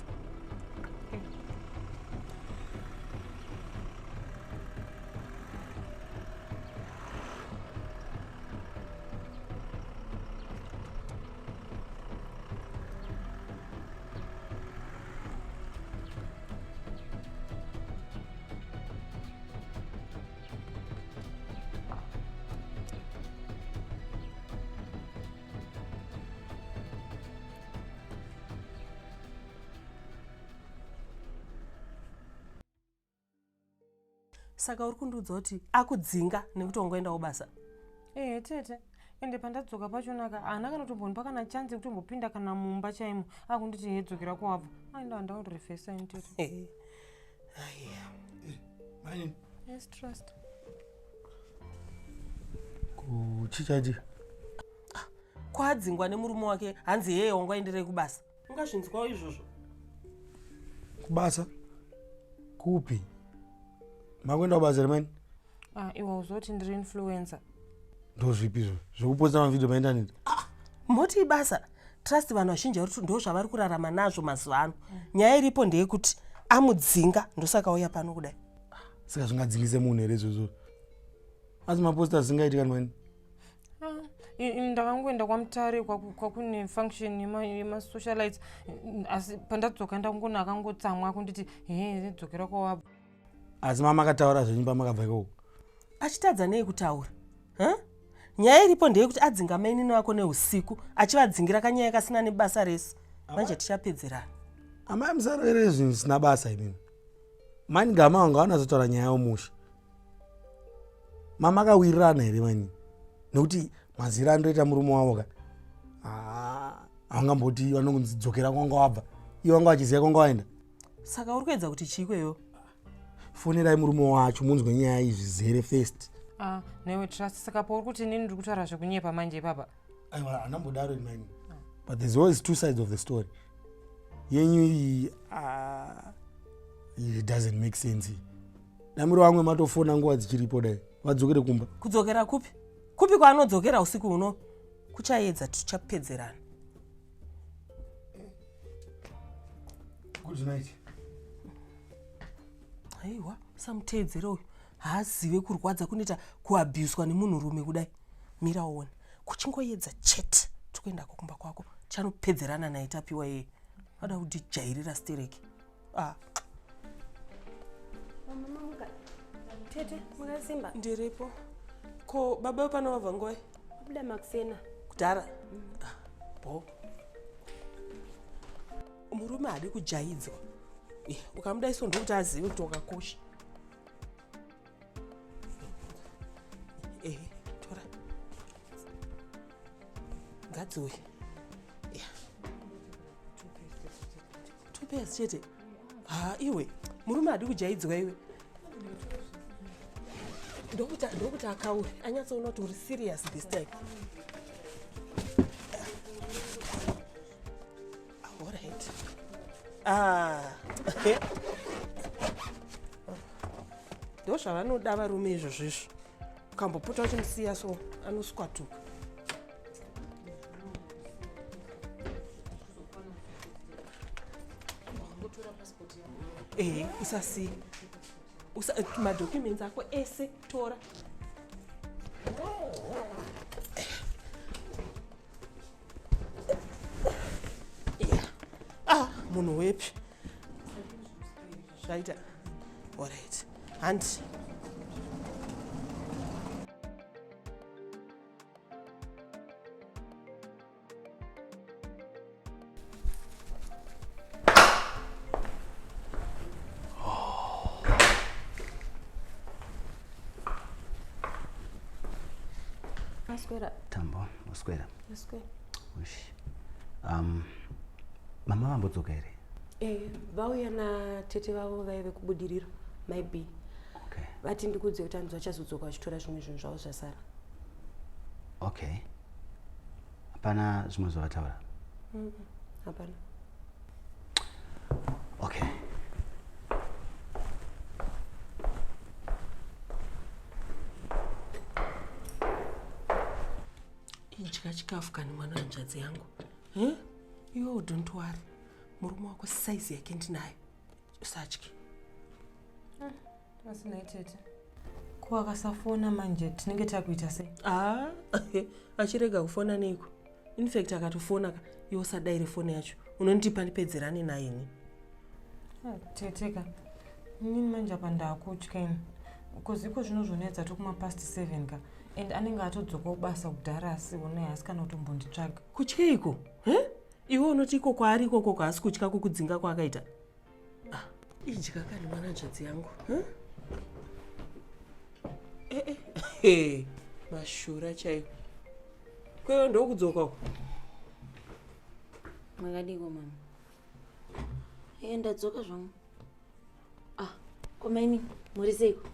Saka uri kundiudza kuti akudzinga nekuti wangoendawo basa? Ehe tete, ende pandadzoka pachonaka haana kana kutombonipa kana chance yekutombopinda kana mumba chaimo, akunditi he dzokera kwawabva. Aenda handaurefesa ini tete. Mainini. Yes, Trust. Kuchichaitika? Kwadzingwa nemurume wake hanzi heye wangoenderei kubasa. Ungazvinzwawo izvozvo? Kubasa? Kupi? Makuenda kubasa here maini? Ah, iwe uzoti ndiri influencer. Ndozvipi izvo? Zvekuposta mavideo paintaneti? Moti ibasa. Trust vanhu vazhinji vari kuti ndozvavari kurarama nazvo mazuva ano. Nyaya iripo ndeyekuti amudzinga ndosaka auya pano kudai. Saka zvingadzingise munhu here izvozvo? Asi maposta asingaiti kani maini? Ini ndakangoenda kwaMutare kwakune function yemasocialites, asi pandadzoka ndangona akangotsamwa akunditi he dzokera kwawabva. Asi mama akataura zvenyu pamakabva ikoko? Achitadza nei kutaura? Huh? Nyaya iripo ndeyekuti adzinga mainini vako neusiku achivadzingira kanyaya kasina nebasa rese. Manje tichapedzerana. Amai musarovere zvinhu zvisina basa imimi. Mani Gama wanga vanozotaura nyaya yomusha. Mama akawirirana here mani? Nekuti mazira andoita murume wavo ka. Haungamboti vanonzi dzokera kwanga wabva. Ivo vanga vachiziva kwanga waenda. Saka uri kuedza kuti chii kweyo? Fonerai murume wacho munzwe nyaya iyi zvizere first. Newe Trust, saka pauri kuti inini ndiri kutaura zvekunyepa manje ipapa? Aiwa, handambodaro ini maini. But there's always two sides of the story. Yenyu iyi, it doesn't make sense. Damiro vamwe matofona nguva dzichiripo dai vadzokere kumba. Kudzokera kupi? Kupi kwaanodzokera usiku huno? Kuchaedza tichapedzerana. Good night. Aiwa, usamuteedzere uyu. Haazive kurwadza kunoita kuabuswa nemunhurume kudai. Mira uone. Kuchingoedza chete tikuendako kumba kwako. Chanopedzerana naye Tapiwa iye. Vada kutijairira stereki. Mama mamuka. Tete, makasimba? Ndiripo. Ko baba pano vabva nguvai? Vabuda makusena. Kudhara? Bo. Murume haadi kujaidzwa. Ukamuda iso ndokuti azive kuti wakakosha. Tora. Ngadziuye. 2 pairs chete. Ha, iwe, murume haadi kujaidzwa iwe. Ndokuti akaure, anyatsoona kuti uri serious this time. All right. Ndozvavanoda varume izvozvo izvo. Ukambopota uchimusiya so anoswatuka. Usasiye. Madocuments ako ese tora. Munhu wepi? Zvaita. All right. Handi. Maswera. Tambo, maswera. Maswera. Ush. Mama vambodzoka here? Vauya na tete vavo vaive kubudiriro, mai B. Okay. Vati ndikudze kuti hanzi vachazodzoka vachitora zvimwe zvinhu zvavo zvasara. Okay. Hapana zvimwe zvavataura? Hapana. Okay. Idya chikafu kani mwana hanzvadzi yangu. Iwe don't worry. Murume wako size yake ndinayo. Usatye. Asina tete. Ko akasafona manje tinenge takuita sei? Achirega kufona neiko? In fact akatofona ka, iwe usadaire foni yacho. Unondipa ndipedzerane naye ini. Tete ka. Inini manje apa ndakutya ini. Because iko zvino zvonetsa tokuma past 7 ka. And anenge atodzoka kubasa kudhara asi honai haasi kana kutombonditsvaga. Kutyeiko? Iwe unoti iko kwaari ikoko haasi kutya kukudzinga kwaakaita? Idya kani mwana hanzvadzi yangu. He, mashura chaiwo. Kweyo ndokudzoka uko. Makadiko mama? E, ndadzoka zvangu. Ah, ko maini muri seiko?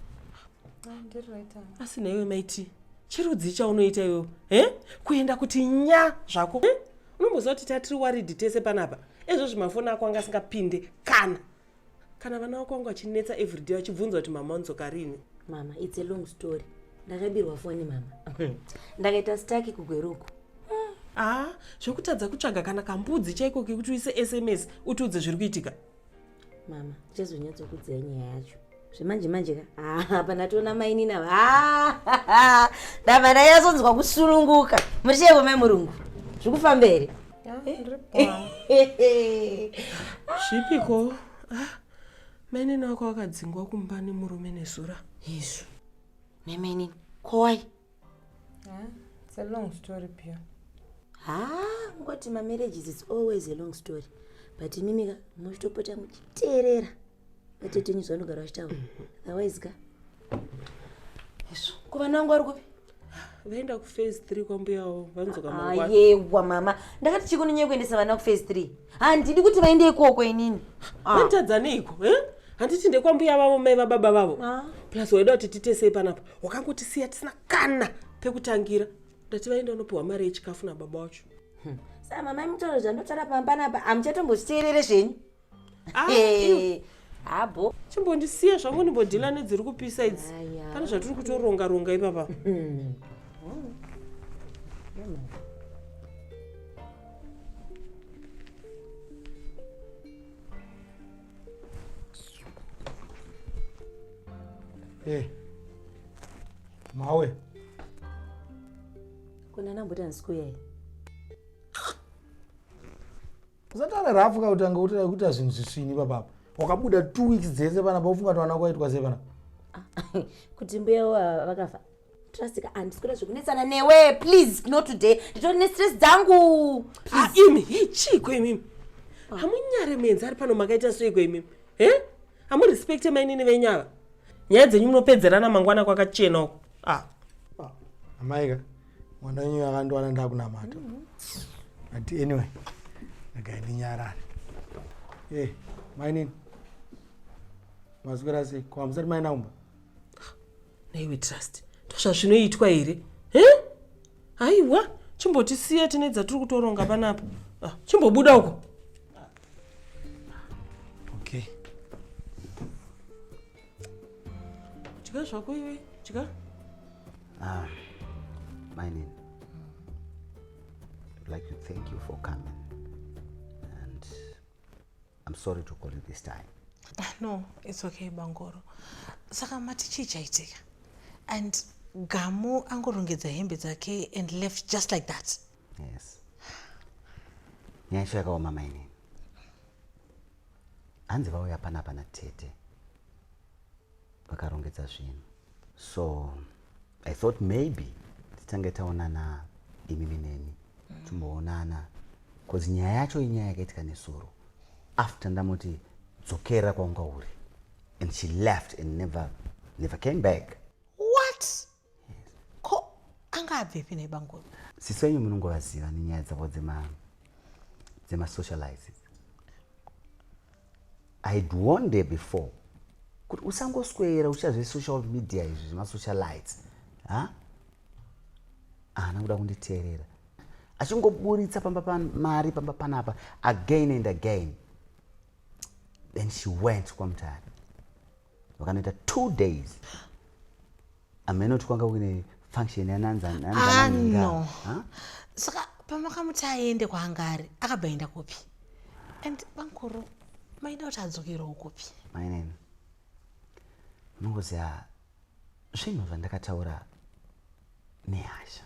Asi naiwe maiti chirudzi chaunoita iwewe e kuenda kuti nya zvako eh? Unomboziva kuti tatiri waridi tese panapa ezvo zvimafoni ako anga asingapinde kana kana vana vako vanga vachinetsa everyday vachibvunza kuti mama unodzoka rini. Mama, it's a long story. Ndakabirwa foni mama. Ndakaita staki kugweruku. Ah, zvekutadza kutsvaga kana kambudzi chaiko kekuti uise sms utiudze zviri kuitika. Mama, ndichazonyatsokudzai nyaya yacho zvemanje manje ka. Ah, pandatoona mainini ava. Ah, ndabva ndanyatsoonzwa kusununguka. Muri chaiko mai murungu? Zviri kufamba here? Zvipiko? Ah, mainini wako wakadzingwa kumba nemurume nezura. Izvo nemainini kowai? It's a long story, Pia. Ha, ngoti mamarriages is always a long story, but imimi ka muchitopota muchiteerera vatete nyu zvanogara vachitaura, otherwise ka izvo. Ko vana vangu vari kupi? Vaenda kuphase 3 kwambuya wavo, vanodzoka mangwana. Ayewa mama, ndakati chiko nenyaya yekuendesa vana kuphase 3, handidi kuti vaende ikoko inini. Ah. Vanotadza neiko eh? Handiti ndekwambuya vavo, mai vababa vavo? Ah. Plus waida kuti titesei panapa, wakangotisiya tisina kana pekutangira. Ndati vaenda unopiwa mari yechikafu nababa wacho. Saka mama, imutauro zvandotaura pamba panapa hamuchatombozviteerere zvenyu. Ah, Eh, iwe. Habo. Chimbondisiya zvangu ndimbodhila nedziri kupisa idzi. Aya. Pane zvatiri kutoronga ronga ipapa. Eh, mawe. Kuna namboti handisi kuuya here? Usataura rafu ka kutanga kuita zvinhu zvisvini papapa. Wakabuda 2 weeks dzese panapa, ufunga kuti vana kwaitwa sei panapa? Kuti mbuya vakafa. Trust ka, handisi kuda zvekunetsana newe, please, not today. Nditori nestress dzangu. Ah, imi hei, chiiko imimi? Hamunyare muenzi ari pano, makaita seiko imimi e? Hamurespekte mainini venyu ava. Nyaya dzenyu munopedzerana mangwana kwakachena uko. Ah. Amaika, mwana wenyu akandiwana ndakunamata. But anyway, regai ndinyarare. E, mainini, maswera sei? Ko hamusati maenda kumba? Naiwe Trust, ndozvazvinoitwa here e? Aiwa, chimbotisiya, tine dzatiri kutoronga panapa. Ah, chimbobuda uko. Okay. Dya zvako iwe, dya. Ah, mainini, I'd like to thank you for coming. And I'm sorry to call you this time. No, it's okay bangoro. Saka mati chii chaitika? And Gamu angorongedza hembe dzake and left just like that? Yes. Nyaya yacho yakaoma mainini. Hanzi vauya panapa natete, vakarongedza zvinhu. So I thought maybe titange taonana imimi neni, timboonana, because nyaya yacho inyaya yakaitika nesuro after ndamuti dzokera kwaunga uri, and she left and never, never came back. What? Ko anga abvepi nebangoro? Sisi venyu munongovaziva nenyaya dzavo dzemasocializes. I had warned her before kuti usangoswera uchiita zvesocial media izvi zvemasocialites. Ha, haana kuda kunditeerera, achingoburitsa pamba mari pamba panapa again and again. Then she went kwaMutare, vakanoita 2 days. Amenoti kwanga kuine function yananza. Ah, no. Saka pamakamuti aende kwaanga ari, akabva aenda kupi? And bankuru, maida kuti adzokerewo kupi? Mainini, munongoziva zvinhu zvandakataura nehasha.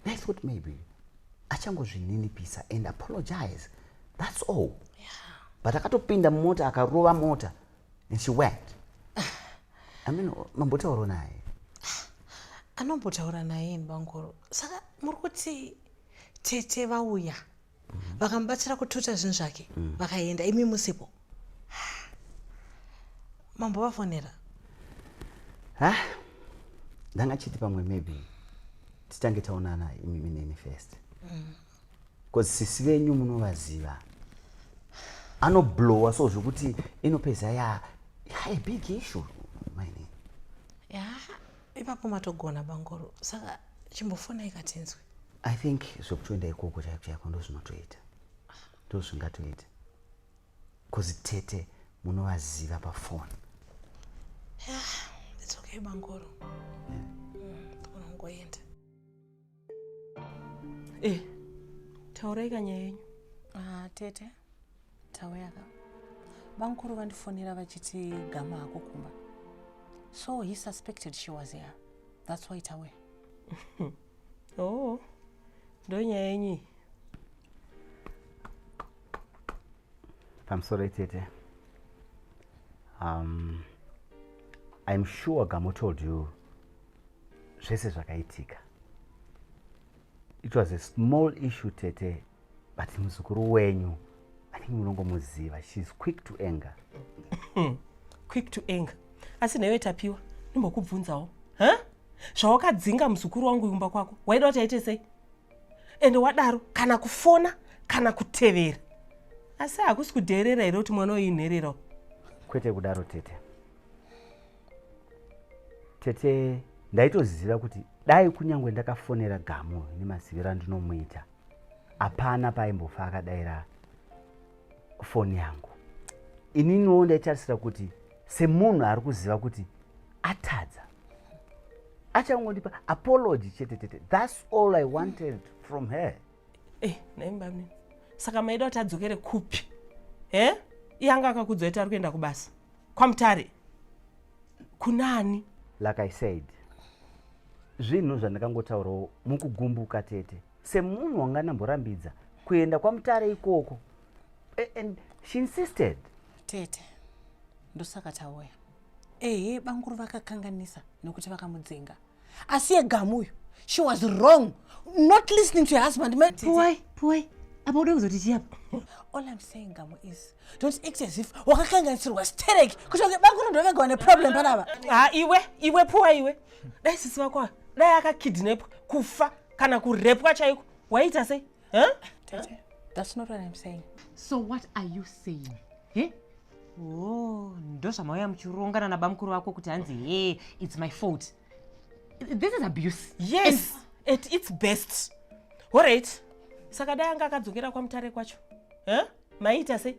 I thought maybe achangozvininipisa and apologize, that's all, but akatopinda mumota, akarova mota and she went. I mean, mambotaurawo naye? Anombotaura naye ini bangoro. Saka muri kuti tete vauya, vakamubatsira kututa zvinhu zvake, vakaenda imi musipo? Mambovafonera? Ha. Ndanga chiti pamwe maybe titange taonana imimi neni first. Because sisi venyu munovaziva. Anoblowa so zvekuti inopedza ya ya a big issue mainini. Ya, ipapo matogona bangoro. Saka chimbofonai katinzwe. I think zvekutoenda ikoko chaiko chaiko ndozvinotoita. Ndozvingatoita. Cause tete munovaziva pafoni. Yeah, it's okay bangoro. Unongoenda. Eh, taurai kanyaya yenyu. Ah, tete, tauya ka. Bamkuru vandifonera vachiti gama hako kumba. So he suspected she was here. That's why tauya. Oh, ndonyaya yenyu iyi. Pamusoro tete. I'm sure Gamo told you zvese zvakaitika. It was a small issue tete, but muzukuru wenyu, I think munongomuziva, she's quick to anger. Quick to anger. Asi newe Tapiwa, ndimbokubvunzawo. Huh? Zvawakadzinga muzukuru wangu kumba kwako, waida kuti aite sei? Ende wadaro kana kufona kana kutevera. Asi hakusi kudheerera here kuti mwana uyu inhererawo? Kwete kudaro tete. Tete, ndaitoziva kuti dai kunyangwe ndakafonera Gamu nemaziviro andinomuita, hapana paimbofa akadaira foni yangu. Ininiwo ndaitarisira kuti semunhu ari kuziva kuti atadza, achangondipa apology chete tete. That's all I wanted from her. Eh, naimba mimi. Saka maida kuti adzokere kupi? Eh? Iye anga akakudzwa kuti ari kuenda kubasa. KwaMutare. Kunani? Like I said, zvinhu zvandakangotaurawo mukugumbuka tete. Semunhu wanga ndamborambidza kuenda kwaMutare ikoko. And she insisted. Tete, ndosaka tauya. Ehe, banguru vakakanganisa nekuti vakamudzinga. Asi yegamu uyu, she was wrong not listening to her husband. Puwai, puwai. Apa uda kuzoti chii apa? All I'm saying, Gamu, is don't act as if wakakanganisirwa sterek kuti okay, banguru ndovega vane problem panapa. Ha, iwe, iwe puwa iwe. Dai sisi vako ava, dai akakidnapwa, kufa kana kurepwa chaiko. Waita sei? Huh? Tete, that's not what I'm saying. So what are you saying? Eh? Oh, ndozvamauya muchirongana nabamukuru vako kuti hanzi hey, it's my fault. This is abuse. Yes, and at its best. All right. Saka dai anga akadzokera kwaMutare kwacho. Eh? Maita sei?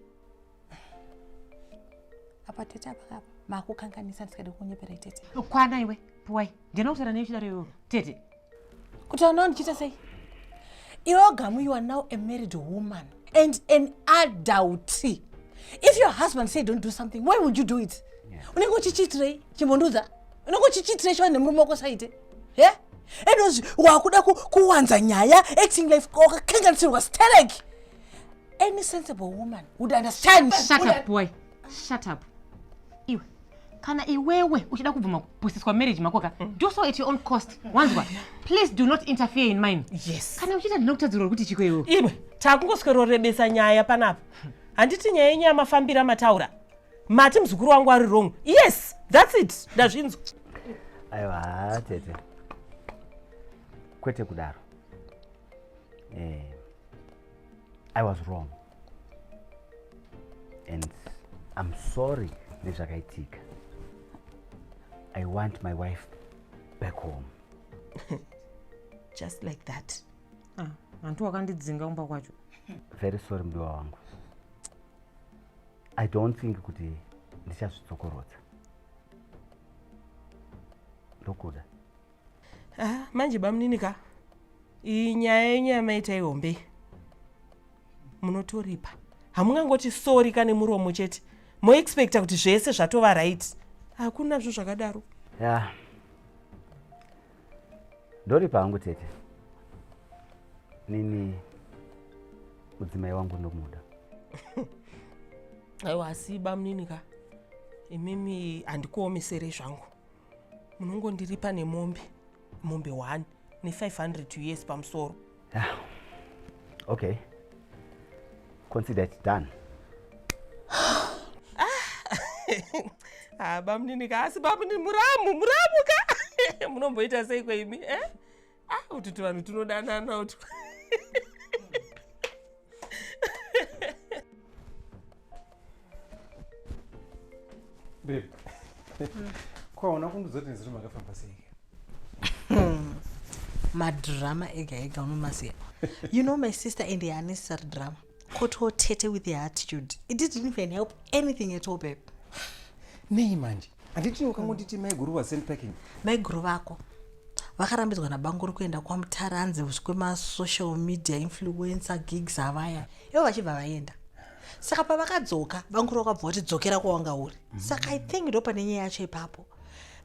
Apa tete apa apa makukanganisa ndisikade kunyeperai tete. Kwana iwe, puwai. Ndina kutaura newe chidaro iwewe. Tete. Kutaura nawo ndichiita sei? Iwe Gamu, you are now a married woman and an adult. If your husband say don't do something, why would you do it? Unenge uchichiitirei? Chimbondiudza. Unenge uchichiitirei chiva nemurume wako saite? Yeah? And wakuda kuwanza nyaya, acting like wakakanganisirwa sterek. Any sensible woman would understand. Shut up, boy. Shut up. Iwe, kana iwewe uchida kubvuma kupusiswa marriage mako ka, do so at your own cost. Wanzwa, please do not interfere in mine. Yes. Kana uchiita ndinokutadzirwa kuti chiko iwewe. Iwe, takungoswerorebesa nyaya panapa. Handiti nyaya yenyu yamafambira mataura. Mati muzukuru wangu ari wrong. Yes, that's it. Ndazvinzwa. Aiwa, tete. Kwete kudaro. I was wrong. And I'm sorry nezvakaitika. I want my wife back home. Just like that. Ah, hanti wakandidzinga kumba kwacho. Very sorry mudiwa wangu. I don't think kuti ndichazvidzokorodza. Ndokuda. Ah, manje bamunini ka. Iyi nyaya yenyu yamaita ihombe. Munotoripa. Hamungangoti sorry kane muromo chete. Moexpecta kuti zvese zvatova right. Hakuna zvo zvakadaro. Yeah. Ndoripa hangu tete. Nini mudzimai wangu ndomuda. Aiwa asi bamunini ka. Imimi handikuomeserei zvangu. Munongondiripa nemombe. Mombe 1 ne 500 US pamusoro. Yeah. Okay. Consider it done. Ah, bamunini ka, asi bamunini muramu, muramu ka. Munomboita sei kweimi eh? Ah, kuti tuvanhu tunodanana utu. Babe. Kwaona kundiudza kuti nezuro makafamba sei? Madrama ega ega unomaziva. You know my sister and her unnecessary drama. Kototete with her attitude. It didn't even help anything at all, babe. Nei manje? Handiti ukangonditi maiguru was sent packing. Maiguru vako vakarambidzwa nabanguri kuenda kwamutaranzi kwemasocial media influencer gigs avaya ivo vachibva vaenda. Saka pavakadzoka banguri vakabva vati dzokera kwawanga uri. Saka I think ndo pane nyaya yacho ipapo,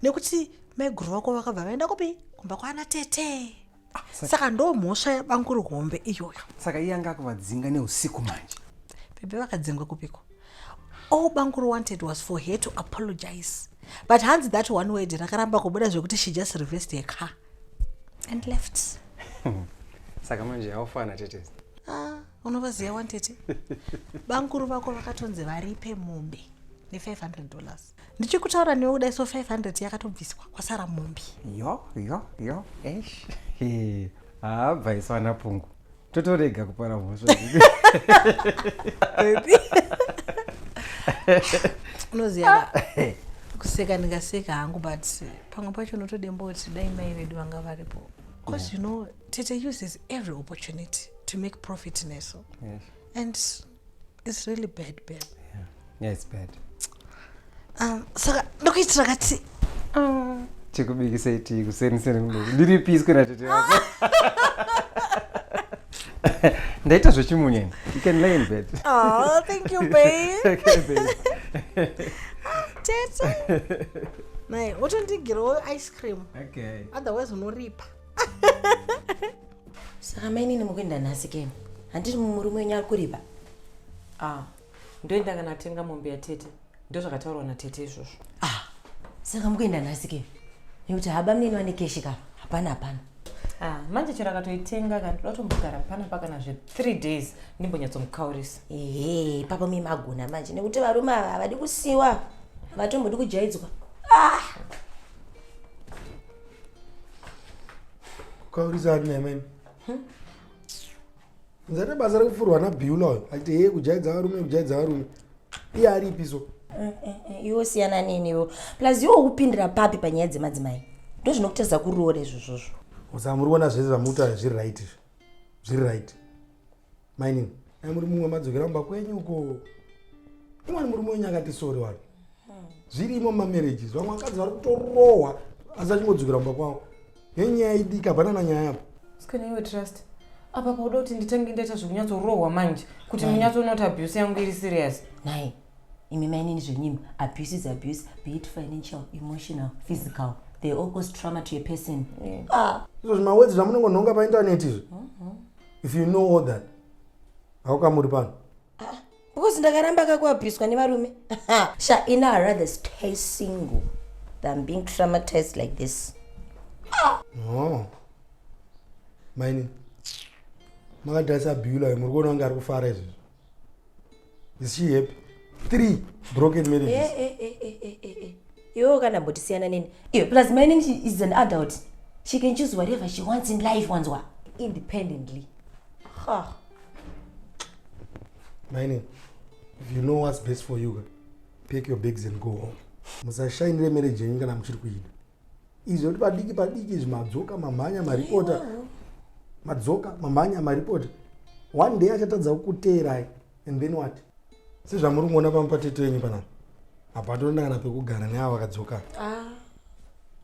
nekuti maiguru vako vakabva vaenda kupi? Kumba kwana tete. Saka ndo mhosva yabanguri hombe iyoyo. Saka iye anga akuvadzinga neusiku manje. Bebe, vakadzingwa kupiko? All banguru wanted was for her to apologize, but hanzi that one word rakaramba kubuda zvekuti she just reversed her car and left. Saka manje haufana tete. Ah, unovaziva wani tete. Banguru vako vakatonzi varipe mombe ne$500. Ndichikutaura newe kudai so 500 yakatobviswa, kwasara mombe. Yo yo yo, eish. Haabva iswana pungu. Totorega kupara mhosva. Unoziva, kuseka ndingaseka hangu, but pamwe pacho unotodemba kuti dai mai vedu vanga varipo, because you know tete uses every opportunity to make profit neso. And it's really bad, babe. Yeah, it's bad. Saka ndokuitira kati. Chikubikisei tii kuseni-seni kuno? Ndiri piswe natete wako. Ndaita zvechimunyeni. You can lay in bed. Oh, thank you, babe. Okay, babe. Tete nai wotondigirawo ice cream. Okay. Otherwise unoripa. Saka mainini mukuenda nhasi keni? Handiti murume wenyu ari kuripa? Ah, ndoenda kana atenga mombe yatete. Ndo zvakataurwa natete izvozvo. Ah, saka mukuenda nhasi keni? Nekuti haba munini vane cash ka, hapana, hapana. Ah, manje chero akatoitenga ka, ndoda kutombogara panapa kana zve3 days, ndimbonyatsomukaurisa. Ehe, ipapo mi magona manje, nekuti varume ava havadi kusiwa, havatombodi kujaidzwa. Kukaurisa ani naimani? Nzate basa rekupfurwa nabhiula uyo achiti heye, kujaidza varume, kujaidza varume, iye aripi so? Iwo siyana neniwo. Plus iwo upindira papi panyaya dzemadzimai? Ndo zvinokutadza kuroora izvozvozvo. Saka muri kuona zvese zvamutaura zviri right izvi? Zviri right, mainini? Dai muri mumwe madzokera mumba kwenyu uko. Imwani murume wenyu akati sorry wani. Zvirimo mumamarriages, vamwe vakadzi vari kutorohwa asi achingodzokera mumba kwavo nenyaya idiki. Hapana nanyaya apo. Sikana iwe Trust, apa pauda kuti nditange ndaita zvekunyatsorohwa manje kuti munyatsoona kuti abuse yangu iri serious. Nai imi mainini, zvenyima, abuse is abuse, be it financial, emotional, physical, they all cause trauma to a person. Ah. Izvo zvimawords zvamunongonhonga paintaneti izvo, if you know all that, haukamuri pano. Because ndakaramba kakuabhuswa nevarume sha. Ina I rather stay single than being traumatized like this. Oh, mainini, makatarisa bhiula, muri kuona kunge ari kufara izvozvo? Is she happy? Three broken marriages. Eh, eh, eh, eh, eh, eh. Iwewo kana mbotisiyana neni iyo. Plus mainini, she is an adult, she can choose whatever she wants in life, wanzwa, independently. Ha. Mainini, if you know what's best for you, pack your bags and go home. Musashainire marriage yenyu kana muchiri kuida. Izvo kuti padiki padiki izvi madzoka, mamhanya, maripota, madzoka, mamhanya, maripota, one day achatadza kukuteerai and then what? Sezvamuri kuona pamupatete wenyu panapa, hapatorina kana pekugara neava vakadzoka.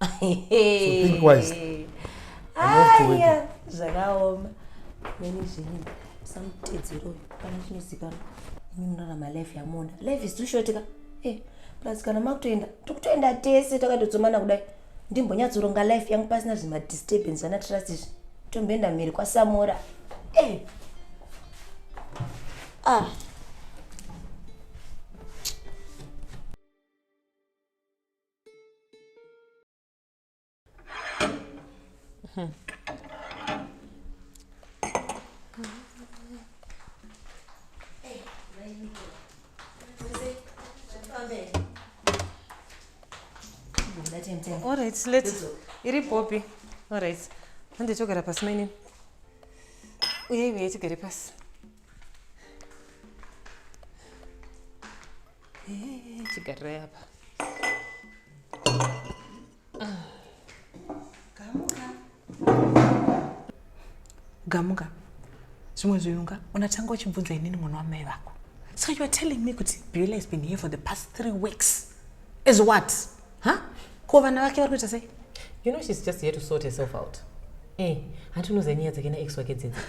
So think wisely. I'm off to work. Aya, zvakaoma neni zvenyu, samutedzero uyu pana chinozikanwa. Imi munorarama life yamona, life is too short ka. Plus kana makutoenda, tikutoenda tese takatotsomana kudai. Ndimbonyatsoronga life yangu pasina zvimadisturbance ana Trust izvi. Tomboenda mhiri kwaSamora. Ah. Alright, let iri popi. Alright. Hande togara pasi mainini. Uyai uyai tigare pasi. Eh, chigarirai apa. Gamuka. Zvimwe zvinhu ka unatanga uchibvunza inini mwana wamai vako. So you are telling me kuti Beulah has been here for the past 3 weeks. As what? Huh? Ko vana vake vari kuita sei? You know she's just here to sort herself out. Eh, hanti unoziva nyaya dzake naex wake dzidzi.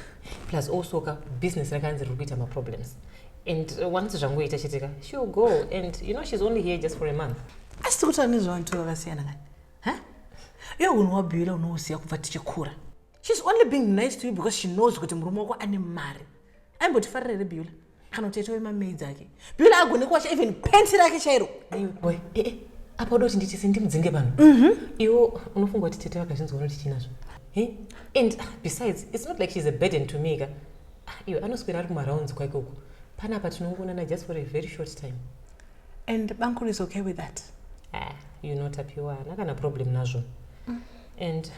Plus also ka business rake hanzi riri kuita maproblems. And once zvangoita chete ka, she'll go and you know she's only here just for a month. Asi tiri kutaura nezvevanhu vakasiyana kani. Huh? Iwe unhu waBeulah unouziva kubva tichikura. She's only being nice to you because she knows kuti murume wako ane mari. Aimbotifarira here Beulah? Kana kuti aitove mamaids ake. Beulah agone kuwacha even penti rake chairo. Iwe boy, eh eh, apa uda kuti nditi sendimudzinge pano. Iwe unofunga kuti tete vakazvinzwa unoti chii nazvo? Eh? And besides, it's not like she's a burden to me ka. Iwe anoswera ari kumarounds kwake uko. Panapa tinongoonana just for a very short time. And Bankuru is okay with that? Ah, you know Tapiwa, haana kana problem nazvo. And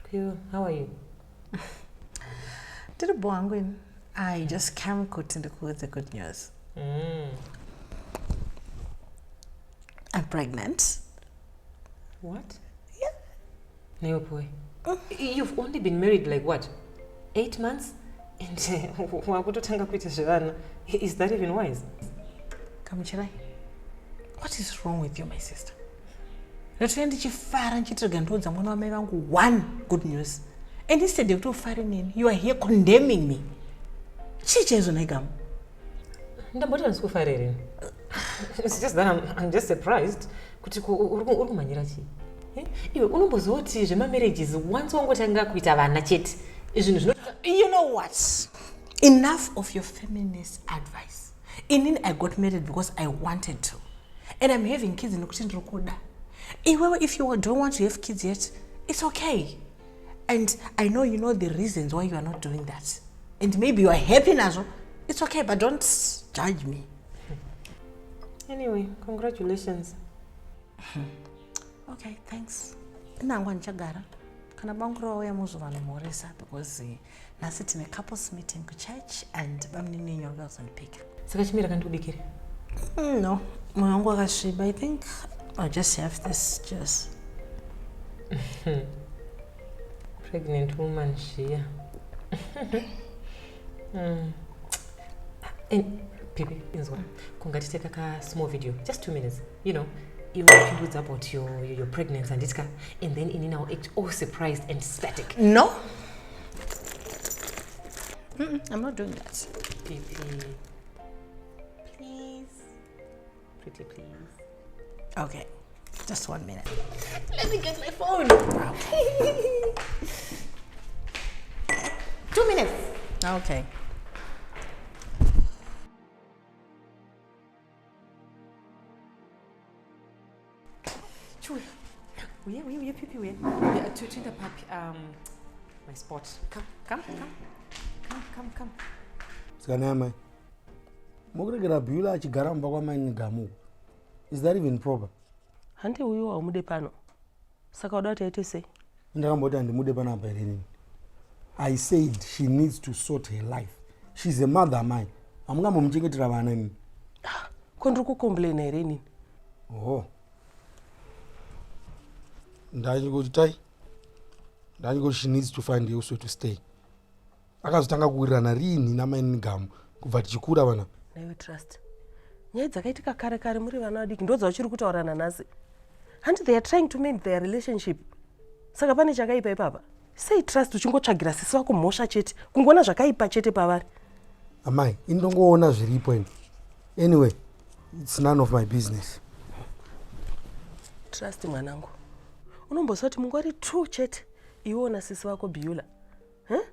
Kuyo, how are you? Ndiri bho hangu ini. I just came kuti ndikuudze good news. I'm pregnant. What? Yeah. Newe boy. You've only been married like what? 8 months? And wakutotanga kuita zvevana. Is that even wise? Kamuchirai, what is wrong with you, my sister? Ndatoya ndichifara ndichiti rega ndoudza mwana wamai vangu one good news. And instead yekuti ufare neni, you are here condemning me. Chii chaizvo nhai Gamu? Ndamboti handisi kufara here? It's just that I'm just surprised kuti uri kumhanyira chii? Eh? Iwe unomboziva kuti zvemamarriages once wangotanga kuita vana chete zvinhu zvino You know what? Enough of your feminist advice. Inini I got married because I wanted to. And I'm having kids nekuti ndiri kuda. Iwewe if you don't want to have kids yet, it's okay. And I know you know the reasons why you are not doing that. And maybe you are happy nazvo. It's okay, but don't judge me. Anyway, congratulations. Okay, thanks. Inangu handichagara. Kana bangura wauya muzovanomhoresa because nhasi tine couples meeting kuchurch and bamunini wenyu vari kuzondipika. Saka chimira kandikubikire. No, moyo wangu wakasviba. I think I'll just have this just. Pregnant woman zviya. And baby, inzwa. Kungatiteka ka small video, just 2 minutes, you know. Iwe uchindiudza about your pregnancy handitika, and then inini I'll act all surprised and static. No. I'm not doing that. Pipi. Please. Pretty please. Okay. Just 1 minute. Let me get my phone. Okay. 2 minutes. Okay. Chewy. Uye, uye, uye, pipi, uye. Yeah, to the puppy, my spot. Come, come, come. Come, come, come. Sikana amai. Mukuregera Beulah achigara mumba kwamai Gamu. Is that even proper? Handi uyu waumude pano. Saka uda kuti aite sei? Ndakamboti handimude panapa here inini. I said she needs to sort her life. She's a mother amai. Hamungambomuchengetera vana inini. Ko ndiri kucomplaina here inini? Oh. Ndachingoti tai. Ndachingoti she needs to find elsewhere to stay. Akazotanga kuwirirana rini namai Gamu kubva tichikura vana. Naiwe Trust. Nyaya dzakaitika kare kare muri vana vadiki ndo dzauchiri kutaura nanhasi. Hanti they are trying to mend their relationship. Saka pane chakaipa ipapa. Sei Trust uchingotsvagira sisi vako mhosva chete, kungoona zvakaipa chete pavari. Amai, ini ndongoona zviripo ini. Anyway, it's none of my business. Trust mwanangu. Unomboziva kuti mungori 2 chete iwe na sisi vako Beulah. Huh?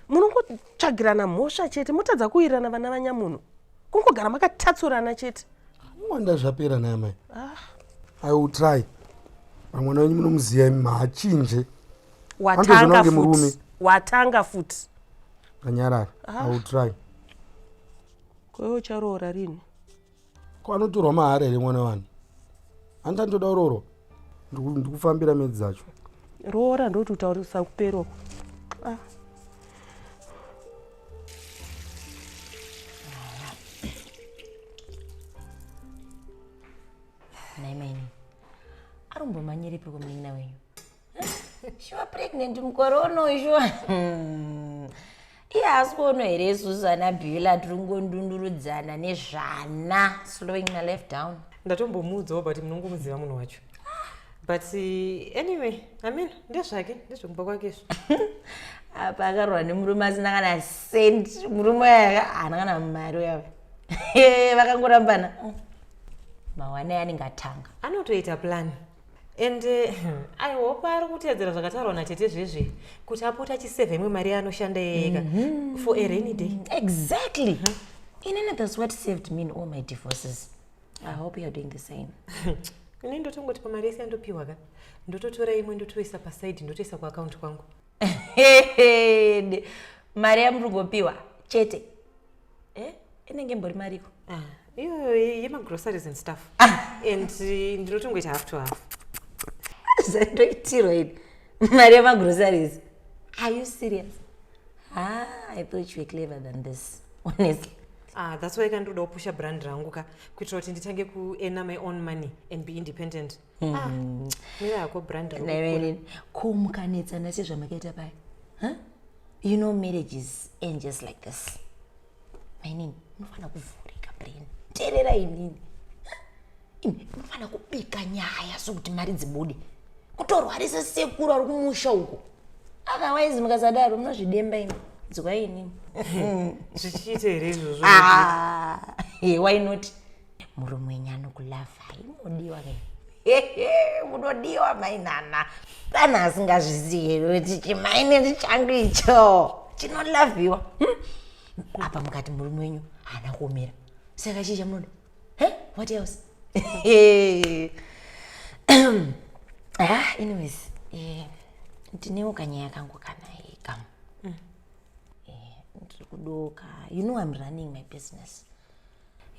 Munongotsvagirana mhosva chete, motadza kuwirirana vana vanyamunhu. Kungogara makatatsurana chete. Wanda zvapera naye amai. I will try. Mwana wenyu munomuziva imi maachinje. Watanga futi. Watanga futi. Kanyarara. I will try. Ko ucharoora rini? Ko anotorwa mahara here mwana wani? Handiti anotoda kuroorwa? Ndikufambira medzi dzacho. Roora ndoti utaurisa kupera uko. Ah. Nhai maini. Arumbomanyiripi kumunin'ina wenyu? Shuwa pregnant mukore uno shuwa. Iye haasi kuono here isusu ana Beulah tiri kungondundurudzana nezvana slowing my life down. Ndatombomuudzawo but munongomuziva munhu wacho. But anyway, I mean, ndezvake, ndezvekumba kwake izvo. Apa akarohwa nemurume asina kana cent. Murume uya haana kana mari uya. Vakangorambana. Mawane anenge atanga. Anotoita plan. And I hope ari kuteedzera zvakataurwa natete zvezve kuti apote achisevha imwe mari yaanoshanda yega for a rainy day. Exactly. Inini that's what saved me in all my divorces. I hope you're doing the same. Ini ndotongoti pamari yese yandopiwa ka ndototora imwe ndotoisa pasaidi ndotoisa kuakaunti kwangu. Mari yamuri kungopiwa chete. Eh? Inenge mbori mariko. Ah, iyoyo yemagroceries and stuff. And ndinotongoita half to half. Zvandoitirwa ini. Mari yemagroceries. Are you serious? Ah, I thought you were clever than this. Honestly. Ah, that's why kandoda kupusha brand rangu ka kuitira kuti nditange kuearna my own money and be independent. Ah, mira yako brand rangu. Naive ko mukanetsana sezvamakaita paya. Huh? You know marriages end just like this. Mainini, munofanira kuvhurika brain. Teerera inini. Imi munofanira kubika nyaya sokuti mari dzibude. Kutorwarisa sekuru ari kumusha uko. Otherwise mukasadaro munozvidemba imi. Dzwai inini. Zvichiita here izvozvo? Ah, eh, why not? Murume wenyu anokulavhai, munodiwa ke. Munodiwa mainana. Pana asingazvizivi here kuti chimaine changu icho chinolavhiwa. Apa mukati murume wenyu haana kuomera. Saka chii chamunoda? Eh? What else? Ah, anyways, ndinewo kanyaya kangu kana kamu. Ndiri kudoka. You know I'm running my business.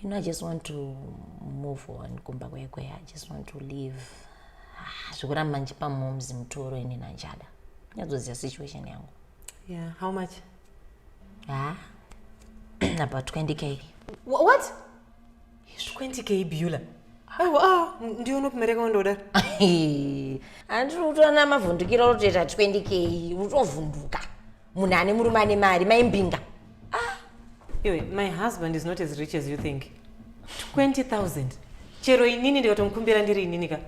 You know, I just want to move on kumba kwekwe. I just want to leave. Ah, zvekuramba ndichipa moms mutoro ini nanjada. Nyatsoziva situation yangu. Yeah, how much? Ah, about 20K. What? 20K Beulah. Aiwa, ah, ndiyo nopi yakawanda. Handiri kutoona mavhundukiro otoita 20K utovhunduka. Munhu ane murume ane mari maimbinga. Iwe, my husband is not as rich as you think. 20,000. Chero inini ndikatomukumbira ndiri inini ka.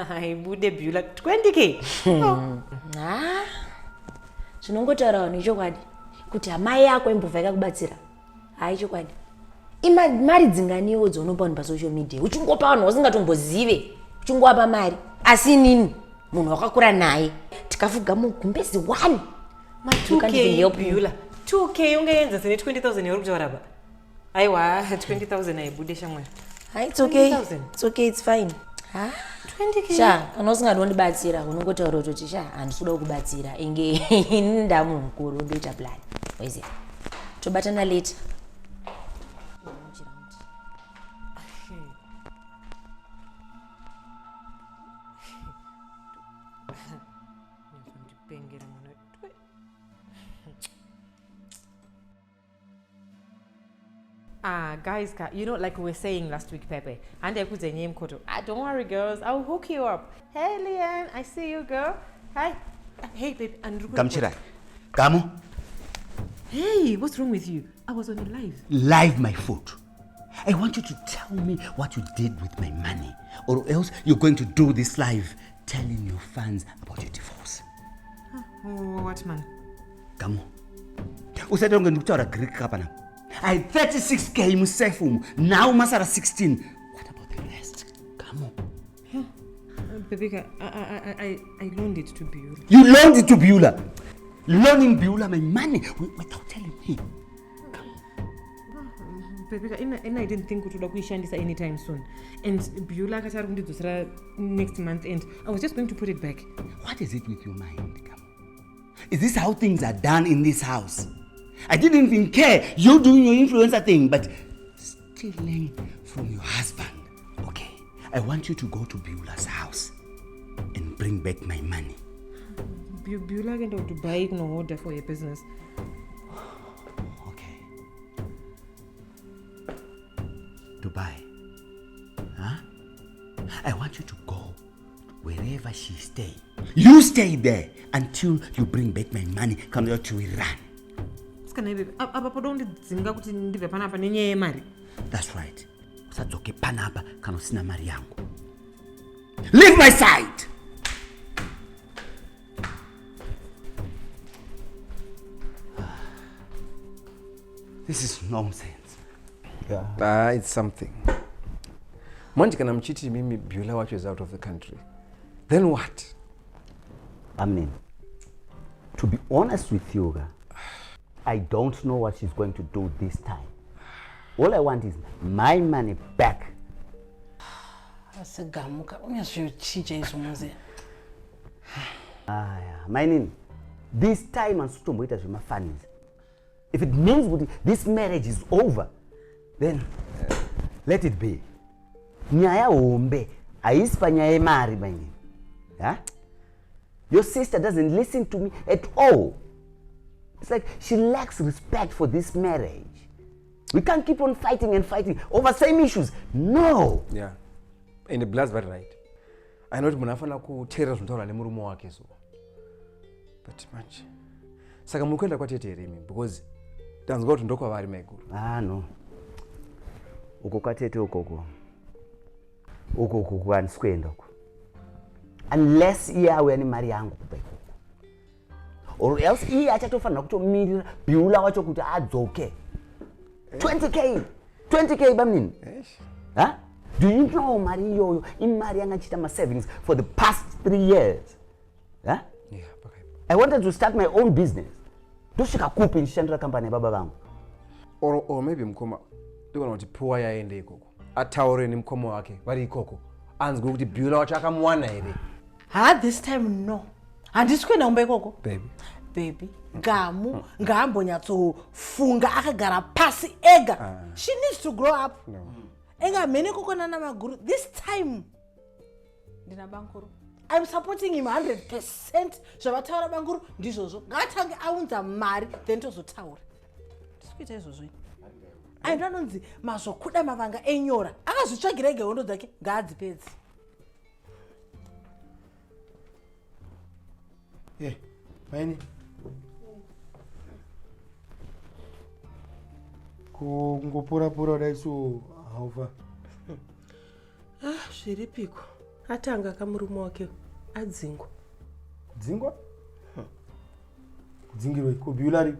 Haibude Beulah 20K. Oh. Ah, zvinongotaura vanhu ichokwadi kuti hamai yako imbovha yakakubatsira. Hai chokwadi. Ima mari dzinganiwo dzaunopa vanhu pasocial media uchingopa vanhu vasingatombozive uchingovapa mari asi inini munhu wakakura naye tikafuga mugumbezi 1. Ma You can't even 2K help me. Beulah. 2K ungaenza sene 20,000 yauri kutaura apa. Aiwa, 20,000 haibude shamwari. Hai, it's okay. 20,000. It's okay, it's fine. Ha? 20K. Sha, kana usingadi kundibatsira unongotaura kutoti sha handisi kuda kukubatsira inge ini ndamunhu mukuru ndoita plan. Waiziva. Tobatana later. Ndipengera mwana. Ah, guys, you know, like we were saying last week, Pepe, and Mkoto. Ah, don't worry, girls, I'll hook you up. Hey, Leanne, I see you, girl. Hi. Hey, babe, and Gamuchirai. Gamu, Hey, what's wrong with you? I was on a live. Live my foot. I want you to tell me what you did with my money, or else you're going to do this live telling your fans about your divorce. Oh, what, man? Gamu, usati unge ndikutaura Greek kapana. I had 36K musafe umu, now masara 16. What about the rest? Gamu. Bebeka, I loaned it to Beulah. You loaned it to Beulah. Loaning Beulah my money without telling me. Bebeka, and I didn't think kuti uda kuishandisa anytime soon. And Beulah akati ari kundidzosera next month and I was just going to put it back. What is it with your mind, Gamu? Is this how things are done in this house? I didn't even care you doing your influencer thing, but stealing from your husband. Okay, I want you to go to Beulah's house. and bring back my money. Beulah akaenda kuDubai kunohodha for her business. Okay. Dubai. Huh? I want you to go wherever she stay. You stay there until you bring back my money. Come out to Iran. Sikana baby, apa poda kundidzinga kuti ndibve panapa nenyaya yemari. That's right. Usadzoke panapa kana usina mari yangu. Leave my side. This is nonsense. Yeah. Ah, it's something. Manje kana muchiti mimi Beulah wacho is out of the country. Then what? Amnin, to be honest with you, I don't know what she's going to do this time. All I want is my money back. Asi gamuka unyazvochinja izvo muziya. Aya, mainini, this time handisi kutomboita zvemafunnies. If it means kuti this marriage is over, then let it be. Nyaya hombe haisi panyaya yemari, mainini. Huh? Your sister doesn't listen to me at all. It's like she lacks respect for this marriage. We can't keep on fighting and fighting over same issues. No. Yeah. And the blood's very right. I know kuti munhu afanira kuteerera zvinotaurwa nemurume wake so. But manje. Saka muri kuenda kwatete here imi because ndanzwa kuti ndokwavari maiguru. Ah no. Uko kwatete ukoko. Uko uko handisi kuenda uko. Unless iye auya nemari yangu kubva ikoko. Or else iye achatofanira kutomirira Beulah wacho kuti adzoke. 20K. 20K bamnini. Huh? Do you know mari iyoyo imari yanga ndichiita masavings for the past 3 years? Huh? Yeah, I wanted to start my own business. Ndosvika kupi ndichishandira kambani yababa vangu? Or maybe mukoma ndikuona kuti Puwa yaende ikoko. Ataure nemukoma wake vari ikoko. Anzwe kuti Beulah wacho akamuwana here. Ha, this time no. Handisi kuenda kumba ikoko. Baby. Baby, Gamu ngaambonyatsofunga akagara pasi ega. She needs to grow up. No. Enga mhene koko nana maguru. This time ndina bankuru. I'm supporting him 100%. Zvavataura bankuru ndizvozvo. Ngaatange aunza mari then tozotaura. Ndisi kuita izvozvo. Ayo anonzi mazvokuda mavanga enyora. Akazvitsvagira ega hondo dzake ngaadzipedze. Eh, maini. Kungopura-pura kudai so haufa. Ah, zviripiko. Atanga kamurume wake adzingwa. Dzingwa? Kudzingirwei? Ko Beulah ari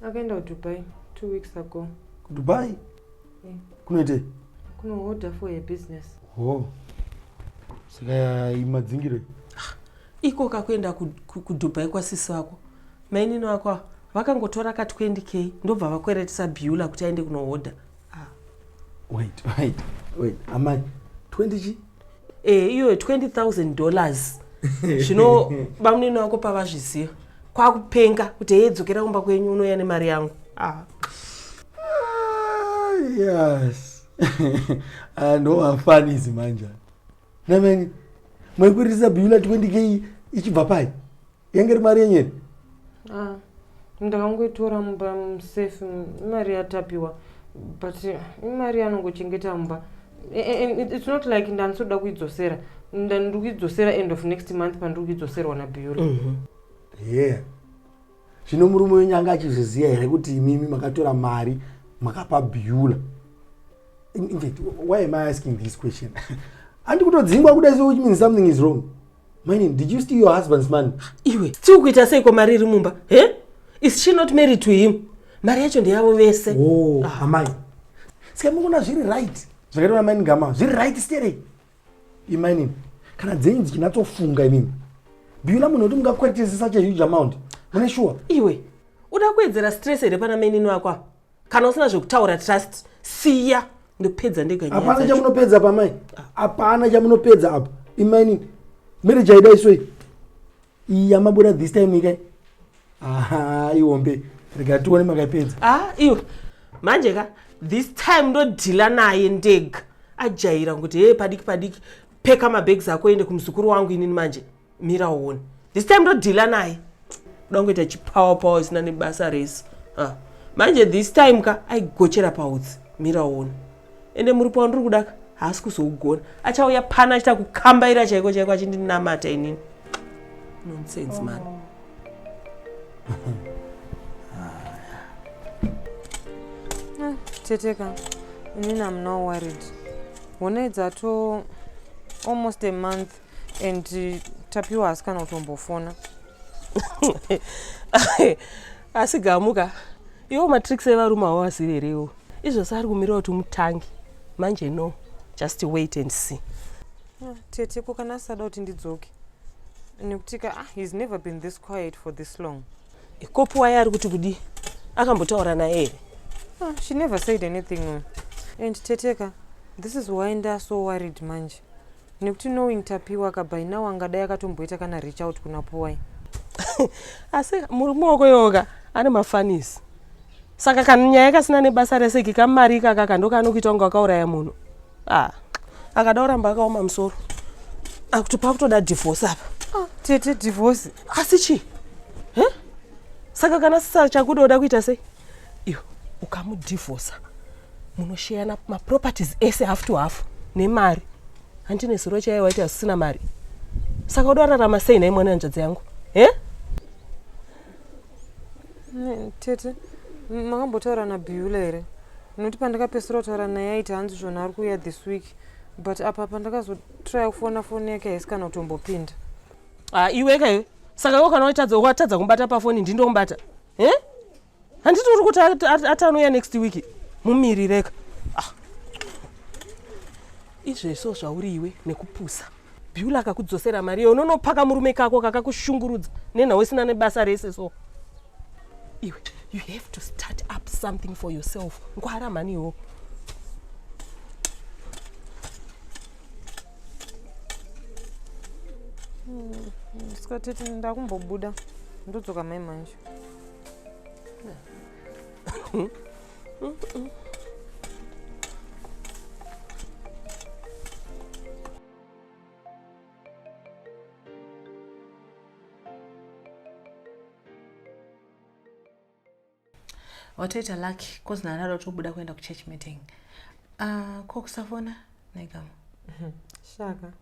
Akaenda kuDubai 2 weeks ago. kuDubai? Yeah. Kunoitei? Kunohodha for her business. Oh. Saka imadzingirwei? Iko kakuenda kuDubai kwasisi vako. Mainini wako ava vakangotora ka 20K ndobva vakweretesa Beulah kuti aende kunohodha. Wait, wait, wait. Amai, 20 chi? Eh, iyoyo $20,000. Zvino bamunini wako pavazviziva kwakupenga kuti heye dzokera kumba kwenyu unouya nemari yangu. Ah. Yes. Ah, ndo mafunnies manje. Nameni, maikwiritisa Beulah 20K ichibva pai? Yange iri mari yenyu here? Ah, ndakangoitora mumba musafe, imari yatapiwa, but imari yanongochengeta mumba. It's not like ndandisoda kuidzosera. Ndiri kuidzosera end of next month pandiri kuidzoserwa naBeulah. Yeah. Zvino murume wenyu anga achizviziva here kuti imimi makatora mari makapa Beulah? In fact, why am I asking this question? Handi kutodzingwa kudai so, which means something is wrong. Mainini, did you steal your husband's money? Iwe, still kuita seiko mari iri mumba? He? Is she not married to him? Mari yacho ndeyavo vese. Oh, amai. Saka mukuona zviri right. Zvakaitwa namaini Gama, zviri right sterei. Imainini, kana dzenyu dzichinatsofunga imimi. Beulah munhu kuti mungakweretese such a huge amount. Mune sure? Iwe, uda kuwedzera stress here pana mainini wako ava? Kana usina zvekutaura trust, siya. Ndopedza ndega nyaya Hapana dzacho. chamunopedza apa mai. Hapana chamunopedza apa. Imainini, marriage haidai so iyi. Iyi yamabuda this time ikai. Aha, ihombe. Rega tione makaipedza. Ah, iwe. Manje ka, this time ndodhila naye ndega. Ajaira kuti hey padiki padiki. Peka mabags ako ende kumuzukuru wangu inini manje. Mira uone. This time ndodhila naye. Kuda kungoita chipower power isina nebasa rese. Ah. Manje this time ka aigochera pautsi. Mira uone. Ende muripo wandiri kuda ka haasi kuzougona. Achauya pano achita kukambaira chaiko chaiko achindinamata inini. Nonsense man. Ah, teteka inini am now worried honai dzato almost a month and eh, tapiwa haasi kana kutombofona asi gamuka iwo matricks evarume hauazivi here iwo izvose ari kumira kuti umutange manje no just wait and see ah, tete ko kana asada kuti ndidzoke nekuti ka ah, he's never been this quiet for this long kopi waye ari kuti kudii akambotaura naye here ah, she never said anything no. and teteka this is why nda so worried manje nekuti knowing tapiwa ka by now angadai akatomboita kana reach out kuna puwai asi murume wako yoga ane mafanisi saka kana nyaya kasina nebasa rese iki kamari ikakaka ndokanokuita kunge wakauraya munhu ah, akada kuramba akaoma musoro akuti pakutoda divorce apa ah, tete divorce asi chii saka kana sisachakuda uda kuita sei iyo ukamudivhosa munosheyana maproperties ese half to half nemari handine zuro chaiyo waiti asisina mari saka uda wararama sei nhai mwana hanzvadzi yangu e Tete, makambotaura naBeula here? Nokuti pandakapedzisira kutaura naye aiti hanzi zvona ari kuuya this week but apa pandakazotraya kufona foni yake haisi kana kutombopinda. Ah, iwe ka iwe saka iwe kana watadza watadza kumubata pafoni ndindomubata eh? Handiti uri kuti ati anouya next week mumirireka. Ah. Izvezvo zvauri iwe nekupusa. Beulah akakudzosera mari iyo unonopaka murume kako kakakushungurudza nenhau isina nebasa rese so. Iwe you have to start up something for yourself. Ngwara mhani iwo. Saka tete ndakumbobuda ndodzoka mai manje. Watoita lucky cause nana tobuda kuenda kuchurch meeting. Uh, ko kusafona naigama? Shaka.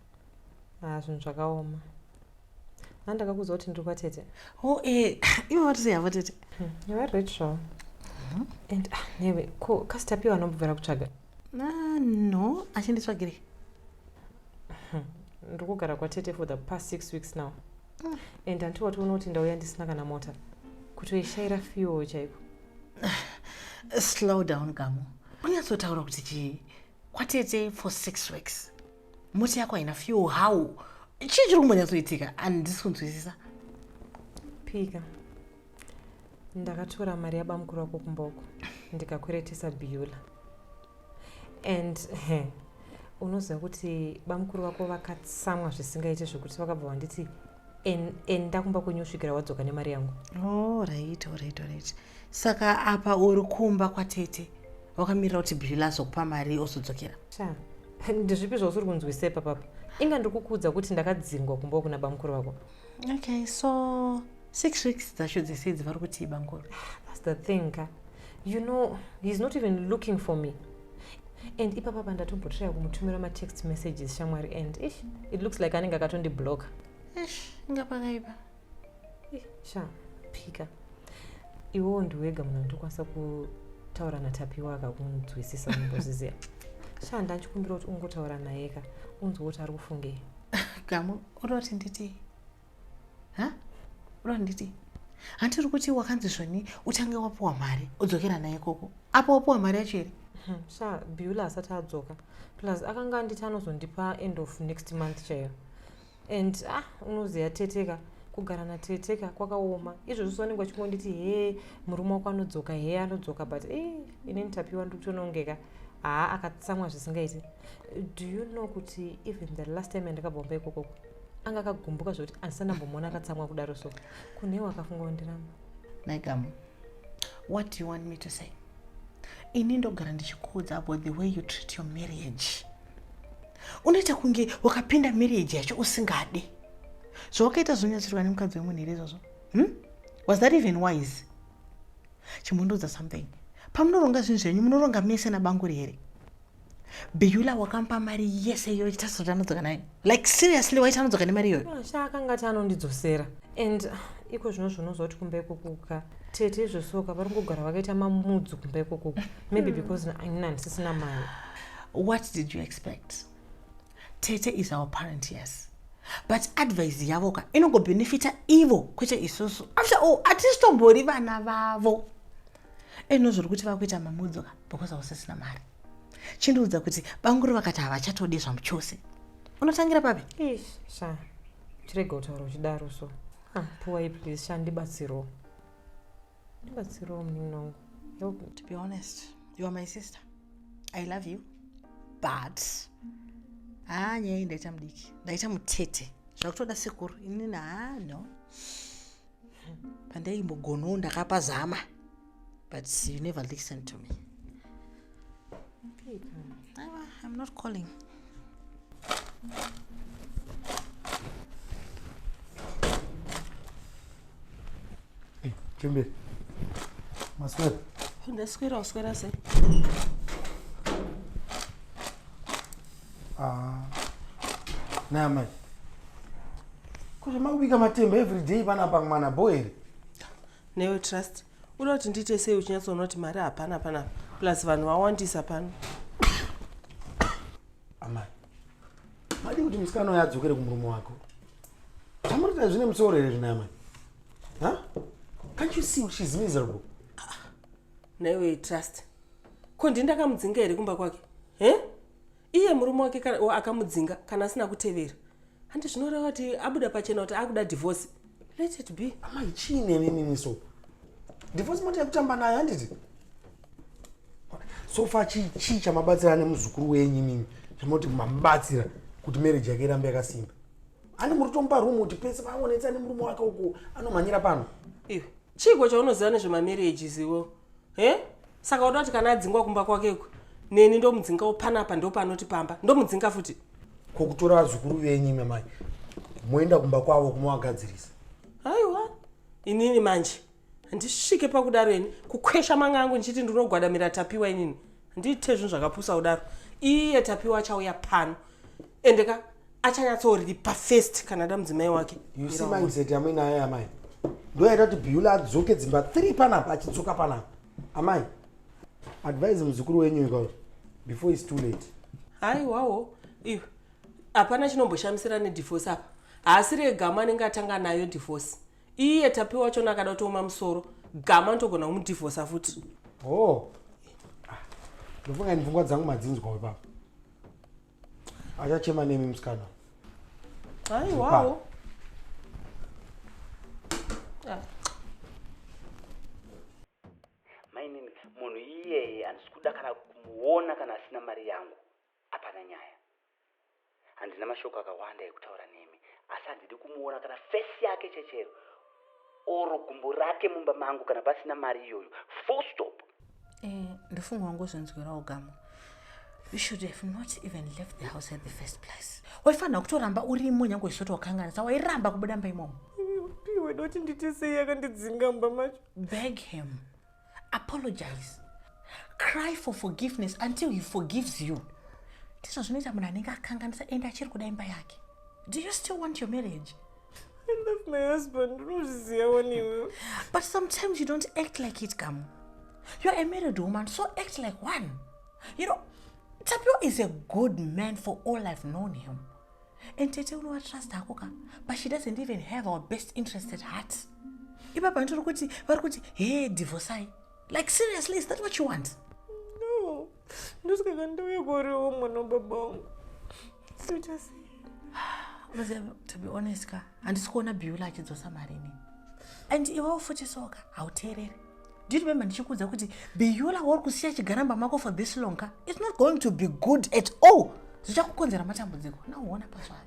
Ah, zvinhu zvakaoma. Andakakuudza kuti ndiri kwatete. Oh, eh, ivo vatosei havo tete? Vari right zvavo. And ah, newe, ko kasi Tapiwa anombobvira kutsvaga? Ah, no, achinditsvagirei? Ndiri kugara kwatete for the past 6 weeks now. And hanti watoona kuti ndauya ndisina kana mota. Kutoishaira fuel chaiko. Slow down Gamu. Unyatsotaura kuti chii? Kwatete for 6 weeks. Mota yako haina fuel how? Chii chiri kumbonyatsoitika? Handisi kunzwisisa. Pika. Ndakatora mari yabamukuru wako kumba uko ndikakweretesa Beulah. And unoziva kuti bamukuru vako vakatsamwa zvisingaite zvekuti vakabva vanditi enda kumba kwenyu usvikira wadzoka nemari yangu. Oh, right, all right, all right. Saka apa uri kumba kwatete wakamirira kuti Beulah azokupa mari ozodzokera. Sha, ndezvipi zvausiri kunzwisa ipapapa? Inga ndiri kukuudza kuti ndakadzingwa kumba kuna bamukuru vako. Okay, so 6 weeks dzacho dzese idzi vari kuti bamukuru. That's the thing ka. You know, he's not even looking for me. And ipapapa ndatombotraya kumutumira matext messages shamwari and ish, it looks like anenge akatondibloka. Ish, inga pakaipa. Sha, pika. Iwewo ndiwega munhu andokwanisa kutaura naTapiwa akakunzwisisa unombozviziva. Sha, ndachikumbira kuti ungotaura naye ka, unzwe kuti ari kufungei. Gamu, uda kuti nditi? Ha? Uda kuti nditi? Handiri kuti wakanzi zvoni utange wapiwa mari udzokera naye koko. Apa wapiwa mari yacho here? Sha, Beulah asati adzoka. Plus akanga anditi anozondipa end of next month chaiyo. And ah, unoziva teteka kugara nateteka kwakaoma. Izvozvo vanenge vachingonditi he murume wako anodzoka he anodzoka but eh inini Tapiwa ndiri kutonongeka. Haa akatsamwa zvisingaiti. Do you know kuti even the last time yandakabva ikoko anga akagumbuka zvekuti handisati ndambomuona akatsamwa kudaro so kunewo akafunga kundiramba. Naigamu, what do you want me to say? Ini ndogara ndichikuudza about the way you treat your marriage. Unoita kunge wakapinda marriage yacho usingade. Zvawakaita zvinonyatsoitwa nemukadzi wemunhu here izvozvo? Was that even wise? Chimbondiudza something. Pamunoronga zvinhu zvenyu munoronga mese nabanguri here? Beyula wakamupa mari yese iyoyo chitarisa kuti anodzoka nayo. Like seriously waiti anodzoka nemari iyoyo? Ah, sha akanga ati anondidzosera and iko zvino zvinoziva kuti kumba ikokuka tete izvosoka vari kungogara vakaita mamudzu kumba ikokuka maybe because inini handisisina mari. What did you expect? Tete is our parent, yes. But advice yavo ka inongobenefita ivo kwete isusu. After all, hatisi vana vavo. Eno zviri kuti vakuita mamudzu ka because hausisina mari. Chindiudza kuti banguru vakati havachatodi zvamuchose. Unotangira papi? Ish, sha chirega kutaura uchidaro so. Ah, puwai please sha ndibatsirewo. Ndibatsirewo munin'ina wangu. Help me. To be honest, you are my sister. I love you. But haa nyaya iyi ndaita mudiki. Ndaita mutete. Zvakutoda sekuru. Inini haa no. Pandaimbogonawo ndakapa zama. But you never listen to me. Aiwa, I'm not calling. Chembere. Maswera. Ndaswera waswera sei? Ah. Naya mai. Ko zvamakubika matemba every day panapa mwana bho here? Newe Trust, uda kuti ndiite sei uchinyatsoona kuti mari hapana panapa plus vanhu vawandisa pano. Amai. Madi kuti musikana uyo adzokere kumurume wako. Zvamurikuita zvine musoro here zvina amai? Huh? Can't you see she's miserable? Newe Trust, ko ndini ndakamudzinga here kumba kwake? He? Iye murume wake akamudzinga kana asina kutevera. Handi zvinoreva kuti abuda pachena kuti akuda divorce. Let it be. Amai chii nemi mimi so? Divorce mota yekutamba nayo handiti? So far chii chii chamabatsira nemuzukuru wenyu mimi? Chamoti mamubatsira kuti marriage yake irambe yakasimba. Ani muri kutomupa room kuti pese paanonetsa nemurume wake uko anomhanyira pano. Iwe, chiiko chaunoziva nezvemamarriages iwe? He? Saka uda kuti kana adzingwa kumba kwake uko, neni ndomudzingawo panapa ndopanoti pamba, ndomudzinga futi. Ko kutora vazukuru venyu imi amai moenda kumba kwavo kumovagadzirisa. Aiwa, inini manje handisvike pakudaro ini kukwesha manga angu ndichiti ndinogwadamira Tapiwa inini. Handiite zvinhu zvakapusa kudaro. Iye Tapiwa achauya pano. Ende ka achanyatsoripa first kana ada mudzimai wake. You see mindset yamuinayo amai. Ndoyaita kuti Beulah adzoke dzimba 3 panapa achidzoka panapa. Amai, advise muzukuru wenyu ikawo before it's too late. Haiwawo, iwe hapana chinomboshamisira nedivorce apa. Haasiri Gama anenge atanga nayo divorce. Iye Tapiwa wachona akada kutooma musoro, Gama anotogona kumudivhosa futi. Oh. Ah, ndofunga ini pfungwa dzangu madzinzwa ipapo. Achachema nemi musikana. Haiwawo. Ah. Mainini, munhu iyeye handisi kuda kana kumuona kana asina mari yangu. Hapana nyaya. Handina mashoko akawanda ekutaura nemi, asi handidi kumuona kana face yake chechero oro gumbo rake mumba mangu kana pasina mari iyoyo. Full stop. Ndofunga wangozvinzwirawo Gamu. You should have not even left the house at the first place. Waifanira kutoramba urimo nyange usoti wakanganisa, wairamba kubuda mumba imomo. Piwe doti ndite sei akandidzinga mumba macho. Beg him. Apologize. Cry for forgiveness until he forgives you. Ndizvo zvinoita munhu anenge akanganisa ende achiri kuda imba yake. Do you still want your marriage? I love my husband. Unozviziva wani iwewe. But sometimes you don't act like it, Gamu. You're a married woman, so act like one. You know, Tapio is a good man for all I've known him. And Tete unovatrust hako ka, but she doesn't even have our best interest at heart. Ipapa ndiri kuti vari kuti hey divorcai. Like seriously, is that what you want? No. Ndosaka ndauya kwauriwo mwana wababa wangu. Soita sei? Unoziva, to be honest ka, handisi kuona Beulah achidzosa mari inini. And iwewo futi soka, hauteereri. Do you remember ndichikuudza kuti Beulah wauri kusiya chigaramba mako for this long ka? It's not going to be good at all. Zvichakukonzera matambudziko. Nauona pazvayo.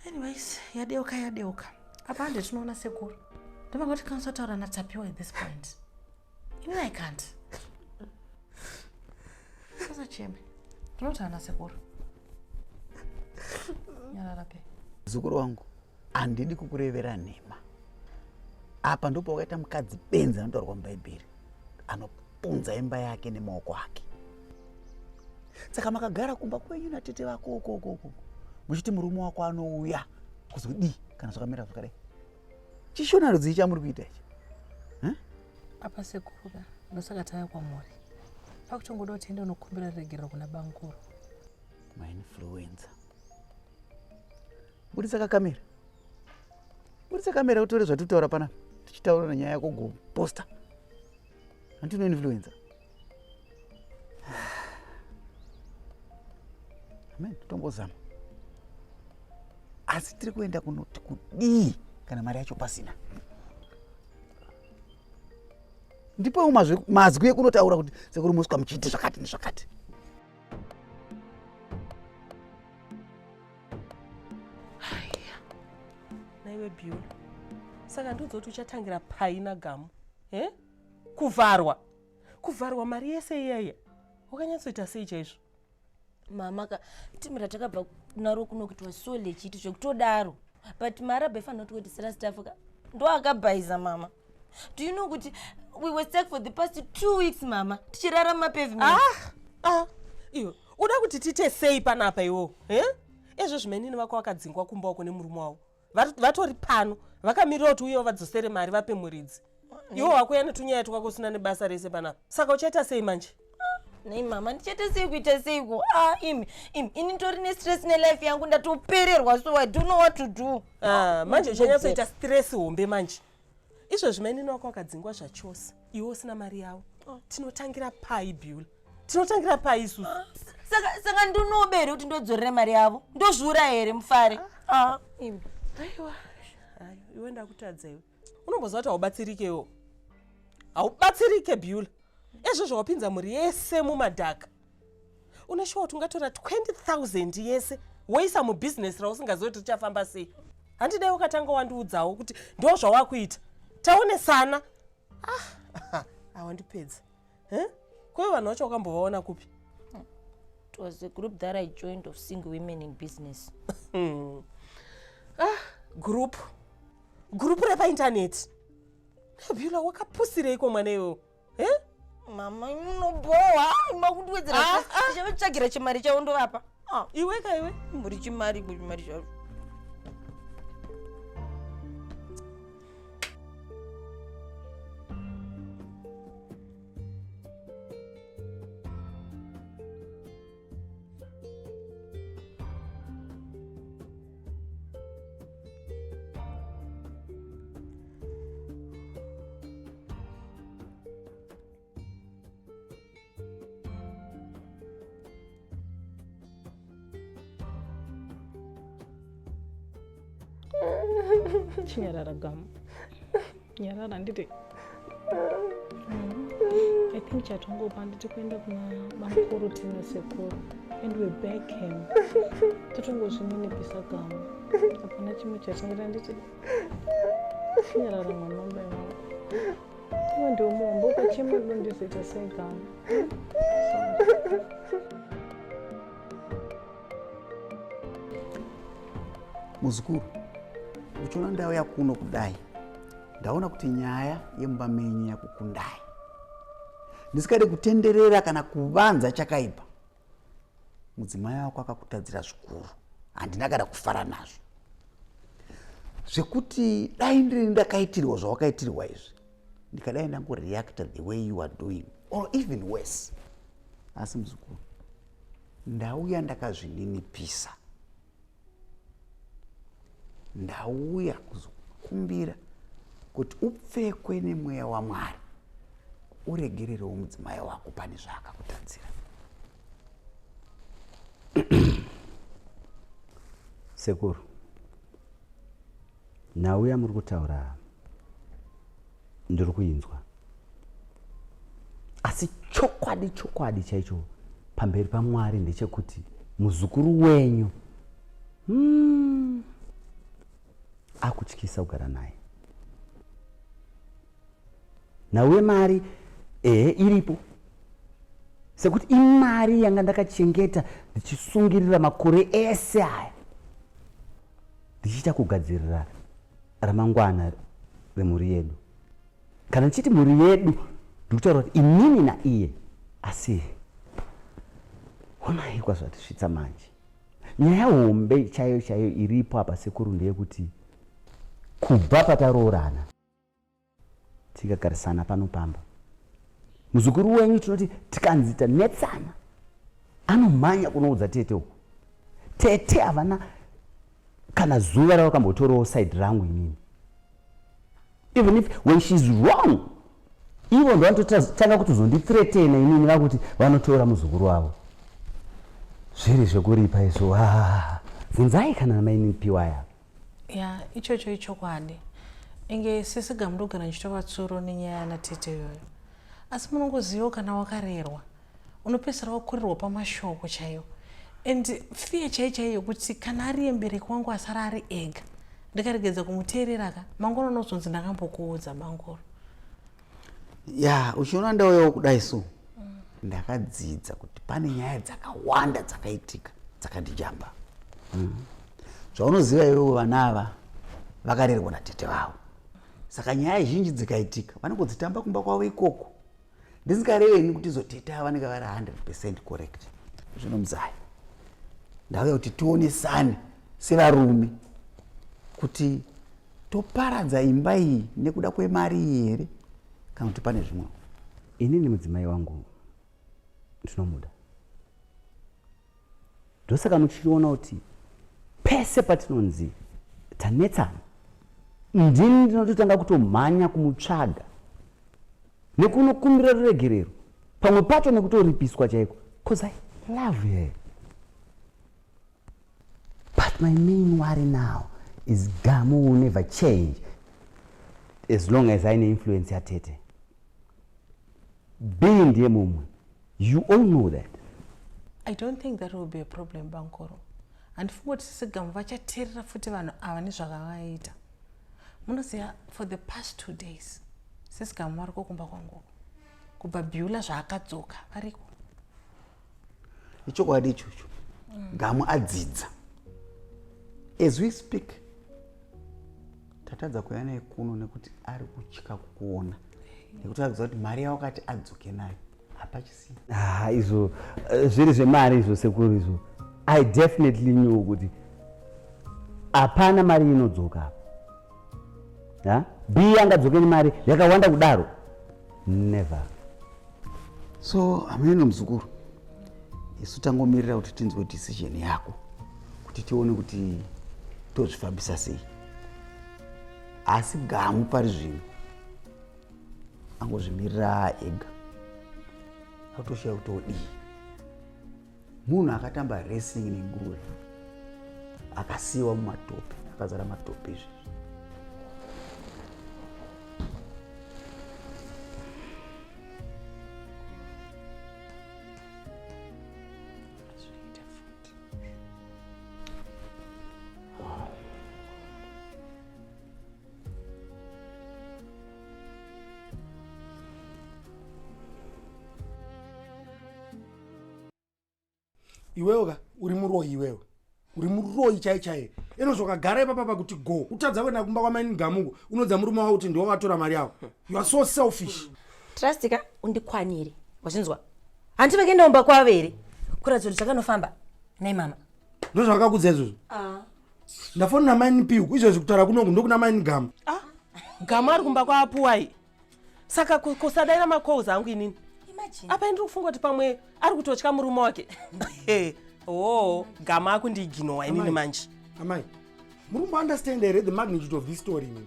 Anyways, yadeuka yadeuka. Apa hande tinoona sekuru. Ndovanga kuti kanisa taura naTapiwa at this point. Inini I can't. Usacheme. Tinotaura nasekuru. Nyarara pe. Muzukuru wangu, handidi kukurevera nhema. Apa ndipo wakaita mukadzi benzi anotaurwa muBhaibheri anopunza imba yake nemaoko ake. Saka makagara kumba kwenyu natete vako uko uko uko muchiti murume wako anouya kuzodii kana zvakamira zvakadai? Chishona rudzii chamuri kuita ichi? Apa sekuru ka ndosaka tauya kwamuri. Pakutongoda kuti tiende unokumbira ruregerero kuna bamukuru. Mainfluencer. Budisa kakamera. Budisa kamera utore zvatitaura panapa. Tichitaura nenyaya yako goposta. Handino influencer. Amen, tombozama. Asi tiri kuenda kunoti kudii kana mari yacho pasina? Ndipowo mazwi ekunotaura kuti sekuru moswa muchiiti zvakati nezvakati. Naiwe Beulah, saka ndiudza kuti uchatangira pai naGamu eh? Kuvharwa, kuvharwa mari yese iya iya wakanyatsoita sei chaizvo? Mama ka timu ratakabva naro kuno kuitwa so legit zvekutodaro, but mari abaifanira kuti staff ka ndo akabhaiza mama. Do you know kuti we were stuck for the past 2 weeks mama, tichirara mumapavement. Ah, ah, iwe uda kuti tiite sei panapa iwo eh? Ezvo zvimenini vako vakadzingwa kumba uko nemurume wavo vatori pano vakamirira kuti uyewo vadzosere mari vape muridzi. Iwo wakuya netunyaya twako usina nebasa rese panapa, saka uchaita sei manje? Nei mama, ndichaita sei kuita seiko? Ah, imi imi ini nditori nestress nelife yangu, ndatopererwa, so I don't know what to do. Ah, manje uchanyatsoita stress hombe manje. Izvozvi mainini wako wakadzingwa zvachose, iwe usina mari yavo. Tinotangira pai Beulah? Tinotangira pai isusu? Saka ndinobe here kuti ndodzorere mari yavo? Ndozviura here mufare? Ah, imi. Aiwa, ayo iwe ndakutadza iwe. Unomboziva kuti haubatsirikewo, haubatsirike Beulah. Ezvo zvawapinza mhuri yese mumadhaka, une shuwa kuti ungatora 20,000 yese woisa mubhizinesi rausingazivi kuti richafamba sei? Handidai wakatanga wandiudzawo kuti ndo zvawakuita, taonesana. Ah, awandipedza eh? Kweve vanhu vacho wakambovaona kupi? It was a group that I joined of single women in business. Ah, group group repaintaneti. Beulah, wakapusireiko mwana iwewo eh? Mama, munobohwa makundiwedzera. Ah, ah. Ndichavatsvagira chimari chavo ndovapa. Ah. Iwe ka iwe. Muri chimari chimari chavo. Chinyarara Gamu, nyarara nditi. I think chatongopa nditi kuenda kuna bamukuru tina sekuru and we beg him, totongozvininipisa Gamu. Hapana chimwe chatingaita nditi. Chinyarara mwana wambai wangu, iwe ndiwe muhombe, ukachema ndondizoita sei Gamu? Sorry. Muzukuru, uchiona ndauya kuno kudai, ndaona kuti nyaya yemumba menyu yakukundai. Ndisikade kutenderera kana kuvanza chakaipa. Mudzimai wako akakutadzira zvikuru, handina kana kufara nazvo. Zvekuti dai ndiri ndakaitirwa zvawakaitirwa izvi, ndikadai ndangoreacta the way you are doing or even worse. Asi muzukuru, ndauya ndakazvininipisa, ndauya kuzokumbira kuti upfekwe nemweya waMwari, uregererewo mudzimai wako pane zvaakakutadzira. Sekuru, nhau yamuri kutaura ndiri kuinzwa, asi chokwadi chokwadi chaicho pamberi paMwari ndechekuti muzukuru wenyu akutyisa kugara naye. Nhau yemari ehe iripo, sekuti imari yanga ndakachengeta ndichisungirira makore ese aya. Ndichiita kugadzirira ramangwana remhuri yedu. Kana ndichiti mhuri yedu ndikutaura kuti inini naiye asi honai kwazvatisvitsa manje. Nyaya hombe chaiyo chaiyo iripo apa sekuru ndeyekuti kubva pataroorana tikagarisana pano pamba muzukuru wenyu tinoti tikanzi tanetsana anomhanya kunoudza tete uku tete havana kana zuva ravakambotorawo side rangu inini even if when she's wrong ivo ndovanototanga kutozondithretena inini vakuti vanotora muzukuru wavo zviri zvekuripa izvo ah, bvunzai kana mainini piwaya ya ichocho ichokwadi inge sisi gamu ndogara ndichitova tsuro nenyaya yana tete iyoyo asi munongozivawo kana wakarerwa unopedzisira wakurirwa pamashoko chaiwo and fear chai chaiyo yekuti kana ariye mubereki wangu asara ari ega ndikaregedza kumuteerera ka mangwana unozonzi ndakambokuudza bangoro ya uchiona ndauyawo kudai so ndakadzidza kuti pane nyaya dzakawanda dzakaitika dzakandijamba mm. Zvaunoziva iwewe vana ava vakarerwa natete vavo saka nyaya zhinji dzikaitika vanongodzitamba kumba kwavo ikoko ndisingareveni kuti izotete ava vanenge vari 100 percent correct zvino muzaya ndauya kuti tionesane sevarume kuti toparadza imba iyi nekuda kwemari iyi here kana kuti pane zvimwe inini mudzimai wangu ndinomuda Ndosaka muchiona kuti pese patinonzi tanetsana ndini ndinototanga kutomhanya kumutsvaga nekunokumbira ruregerero pamwe pacho nekutoripiswa chaiko cause I love her but my main worry now is Gamu will never change as long as aine influence yatete B ndiye mumwe you all know that. I don't think that will be a problem bankoro. Handifungi kuti sisi Gamu vachateerera futi vanhu ava nezvakavaita. Munoziva for the past two days sisi Gamu variko kumba kwangu. Kubva Beulah zvaakadzoka variko. Ichokwadi ichocho. Gamu adzidza. As we speak tatadza kuuya naye kuno nekuti ari kutya kukuona nekuti akuziva kuti mari yawakati adzoke nayo hapachisina ah, izvo eh, zviri zvemari izvo sekuru izvo i definitely knew kuti hapana mari inodzoka apa ha b angadzoke nemari yakawanda kudaro never so hameno muzukuru isu tangomirira kuti tinzwe decision yako kuti tione kuti tozvifambisa sei asi gamu pari zvino angozvimirira ega akutoshaya kuti odii munhu akatamba racing nenguruve akasiyiwa mumatope akazara matope izvi iwewe ka uri muroyi iwewe uri muroyi chai chaiye ino zvakagara ipapa pakuti go utadza kuenda kumba kwamaini gamuko unodza murume wako kuti ndiwo watora mari yavo you are so selfish trust ka undikwanire wazvinzwa hanti vakaenda kumba kwavo here kuratidza kuti zvakanofamba nai mama ndozvakakudza izvozvo ah. ndafonera maini piuku izvozvi kutaura kunoku ndokuna maini gamu ah, gamu ari kumba kwaapuwai saka kusadaira macalls angu inini apa ndiri kufunga kuti pamwe ari kutotya murume wake oh gama akundiiginowa inini manje amai muri kumbounderstand here the magnitude of this story inini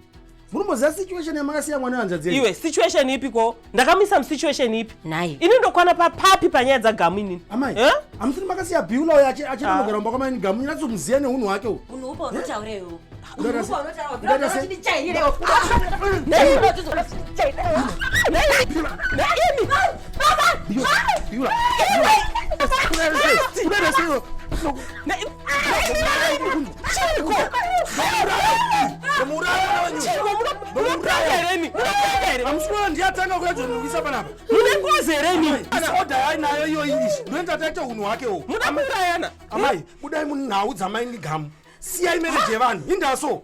muri kumboziva situation yamakasiya mwana wehanzvadzi yenyu iwe situation ipi ko ndakamuisa musituation ipi naye ini ndokwana papapi panyaya dzagamu inini amai Eh? hamusiri makasiya bhiula uyo achinogara kumba kwamaini gamu nyatsomuziva neunhu hwake uhu unhu upa unotaura iwewe ndiyatanga kuyajonikuisa panapa mune ngozi here imi oda yainayo iyoyi izvi ndoenda taita unhu hwake uhu muda kuurayana amai budai munhau dzamai ndigamu. Siyai marriage yevanhu. Indaso.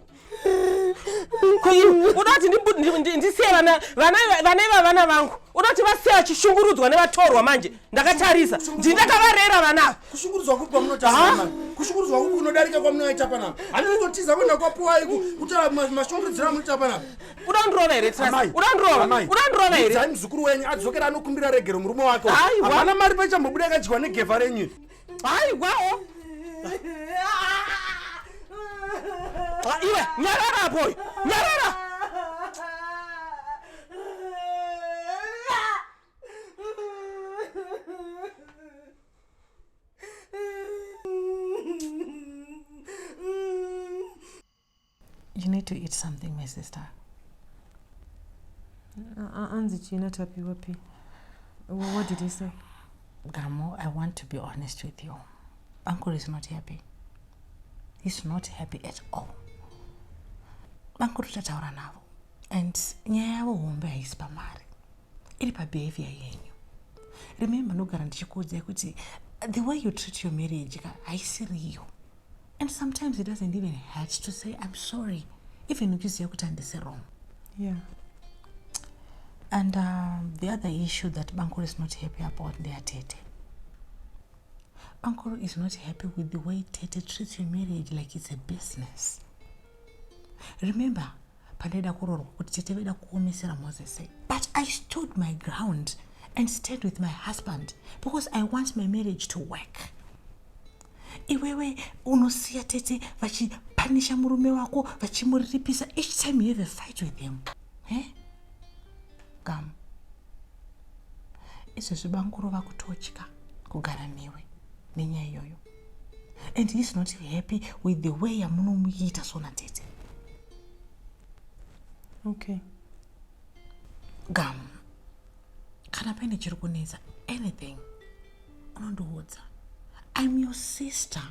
Uda kuti ndisiye vana vana vana iva vana vangu. Uda kuti vasiye vachishungurudzwa nevatorwa manje. Ndakatarisa. Ndindakavarera vana ava. Kushungurudzwa kupi kwamunotaura manje? Kushungurudzwa kupi kunodarika kwamunoita panapa? Handinototiza kuenda kwapuwai kutaura mashungurudziro amunoita panapa. Uda kundirova here Trust? Uda kundirova? Uda kundirova here? Udzai muzukuru wenyu adzokera anokumbira regero murume wake. Hapana mari paichambobuda yakadyiwa negevha renyu. Haiwawo. Iwe nyarara apo. Nyarara. You need to eat something, my sister. Anzi china tapiwa pi. What did he say? Gamo, I want to be honest with you. Uncle is not happy. He's not happy at all. Uncle tataura navo. And nyaya yavo hombe haisi pamari. Iri pabehavior yenyu. Remember ndogara ndichikuudzai kuti the way you treat your marriage ka haisiriyo. And sometimes it doesn't even hurt to say I'm sorry, even uchiziva kuti handisi wrong. Yeah. And the other issue that Bankuru is not happy about ndeyatete. Bankuru is not happy with the way Tete treats your marriage like it's a business. Remember, pandaida kuroorwa kuti tete vaida kuomesera Moses sei. But I stood my ground and stayed with my husband because I want my marriage to work. Iwewe unosiya tete vachipanisha murume wako vachimuriripisa each time you have a fight with him. Eh? Gam. Izvezvi banguru vakutotya kugara newe nenyaya iyoyo. And he's not happy with the way yamunomuita sona tete. Okay. Gam. Kana paine chiri kunetsa anything unondiudza. I'm your sister,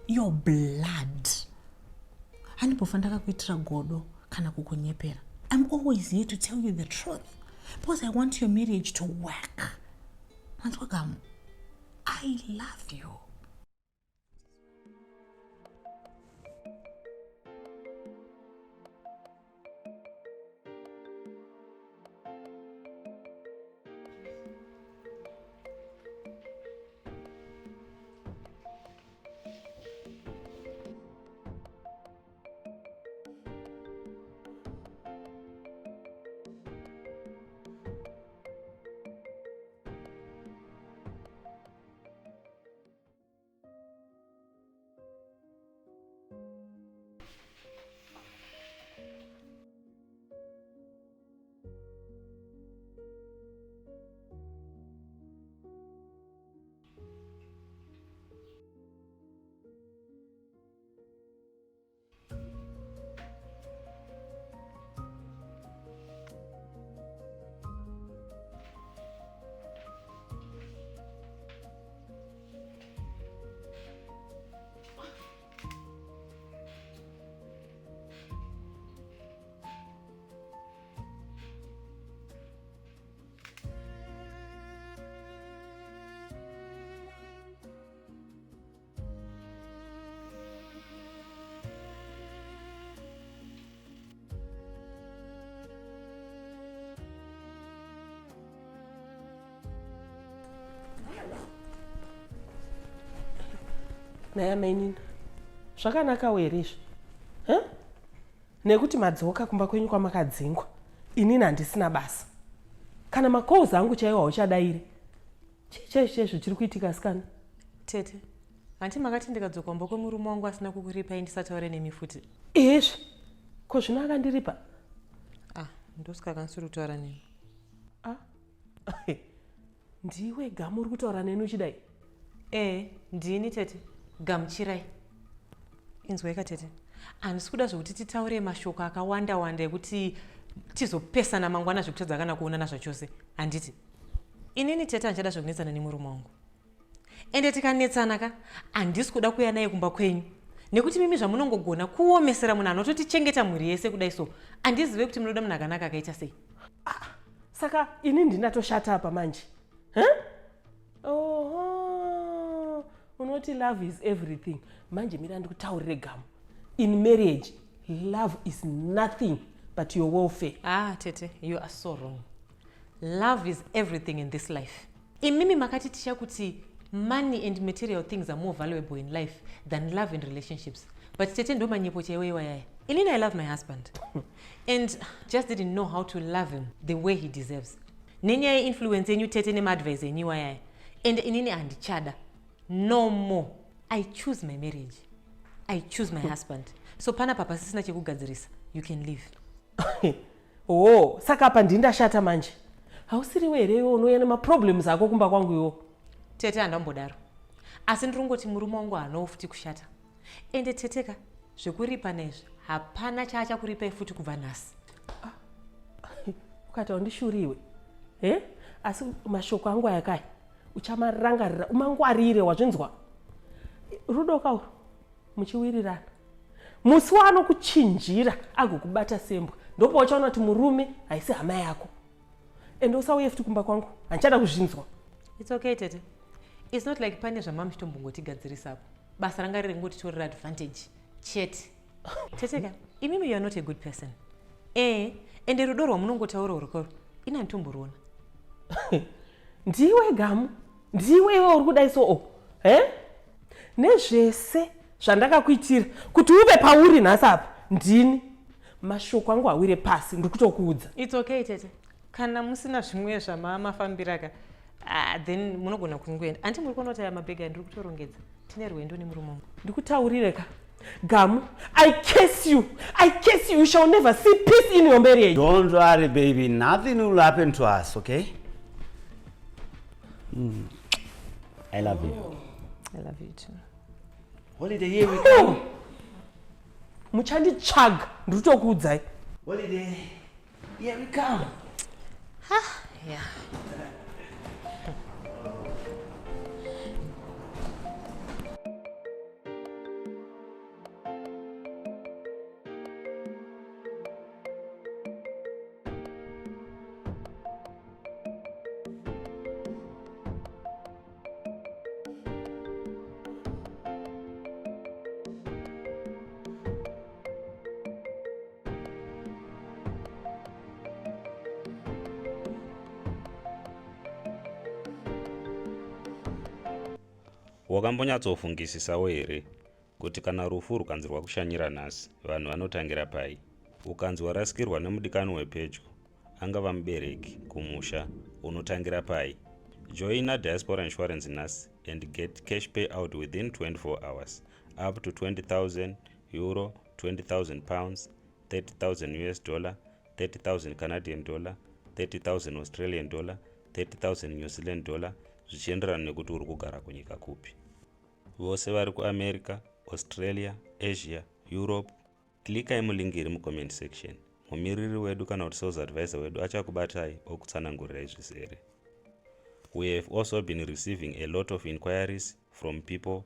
your blood. Handimbofa ndakakuitira godo kana kukunyepera. I'm always here to tell you the truth because I want your marriage to work. Manzwa Gamu, I love you. Naye amainini, zvakanakawo here izvi? Nekuti madzoka kumba kwenyu kwamakadzingwa, inini handisina basa. Kana macalls angu chaiwo hauchadairi. Chii chaizvo chaizvo chiri kuitika asikana? Tete, hanti makati ndikadzoka kumba kwemurume wangu asina kukuripai ndisataure nemi futi? Ehezve, ko zvino akandiripa? Ah, ndosaka akansiri kutaura nemi. Ah, ndiwe Gamu uri kutaura neni uchidai? Eh, ndini tete, gamuchirai. Inzwaika tete, handisi kuda zvekuti titaure mashoko akawanda wanda ekuti tizopesana mangwana zvekutadza kana kuonana zvachose, handiti? Inini tete handichada zvekunetsana nemurume wangu. Ende tikanetsana ka, handisi kuda kuuya naye kumba kwenyu. Nekuti mimi zvamunongogona kuomesera munhu anototichengeta mhuri yese kudai so, handizive kuti munoda munhu akanaka akaita sei. Ah, saka ini ndinatoshata apa manje. Huh? Oho, unoti love is everything. Manje mira ndikutaurire Gamu. In marriage love is nothing but your welfare. Ah tete, you are so wrong. Love is everything in this life. Imimi makatitisha kuti money and material things are more valuable in life than love and relationships. But tete ndo manyepo chaiwo iwayaya. Inini I love my husband and just didn't know how to love him the way he deserves. Nenyaya yeinfluence yenyu tete nemaadvice enyu iwayaya. And inini handichada. No more. I choose my marriage. I choose my husband. So panapa pasisina chekugadzirisa. You can leave. Oh, saka apa ndini ndashata manje. Hausiriwe here iwe unouya nemaproblems ako kumba kwangu iwo? Tete handambodaro. Asi ndiri kungoti murume wangu haanawo futi kushata. Ende teteka zvekuripa naizvi hapana chaachakuripai futi kubva nhasi. Ah, ukati haundishuriwe. Eh? Asi mashoko angu aya kai uchamarangarira umangwarire wazvinzwa. Rudo kauro muchiwirirana. Musi waanokuchinjira agokubata sembwa ndopauchaona kuti murume haisi hama yako. Ende usauye futi kumba kwangu handichada kuzvinzwa. It's okay tete. It's not like pane zvamamuchitombogotigadzirisa apo. Basa ranga riri kungotitorera advantage chete. Teteka, imimi you are not a good person. Eh, ende rudo rwamunongotaura urukoro ini handitomboruona. Ndiwe Gamu, ndiwe iwe uri kudai so oh. Eh? Nezvese zvandakakuitira kuti uve pauri nhasi apa ndini. Mashoko angu awire pasi ndiri kutokuudza. It's okay tete. Kana musina zvimwe zvamamafambira ka ah, then munogona kungoenda. Anti muri kuona kuti aya mabhegi andiri kutorongedza. Tine rwendo nemurume wangu. Ndikutaurire ka Gamu, I curse you. I curse you. You shall never see peace in your marriage. Don't worry, baby. Nothing will happen to us, okay? I love you. I love you too. Holiday, here we come. Muchanditsvaga, ndiri kutokuudzai. Holiday, here we come. Yeah. Wakambonyatsofungisisawo here kuti kana rufu rukanzi rwakushanyira nhasi, vanhu vanotangira pai? Ukanzi warasikirwa nemudikani wepedyo, angava mubereki, kumusha, unotangira pai? Joina Diaspora Insurance nhasi and get cash payout within 24 hours, up to 20,000 euro, 20,000 pounds, 30,000 US dollar, 30,000 Canadian dollar, 30,000 Australian dollar, 30,000 New Zealand dollar zvichienderana nekuti uri kugara kunyika kupi. Vose vari kuAmerica, Australia, Asia, Europe, klikai mulink iri mucomment section. Mumiriri wedu kana kuti sales advisor wedu achakubatai okutsanangurirai zvizere. We have also been receiving a lot of inquiries from people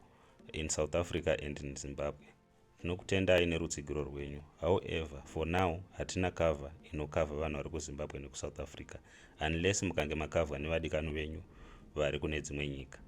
in South Africa and in Zimbabwe. Tinokutendai nerutsigiro rwenyu. However, for now hatina cover inocover vanhu vari kuZimbabwe nekuSouth Africa unless mukange makavhwa nevadikani venyu vari kune dzimwe nyika.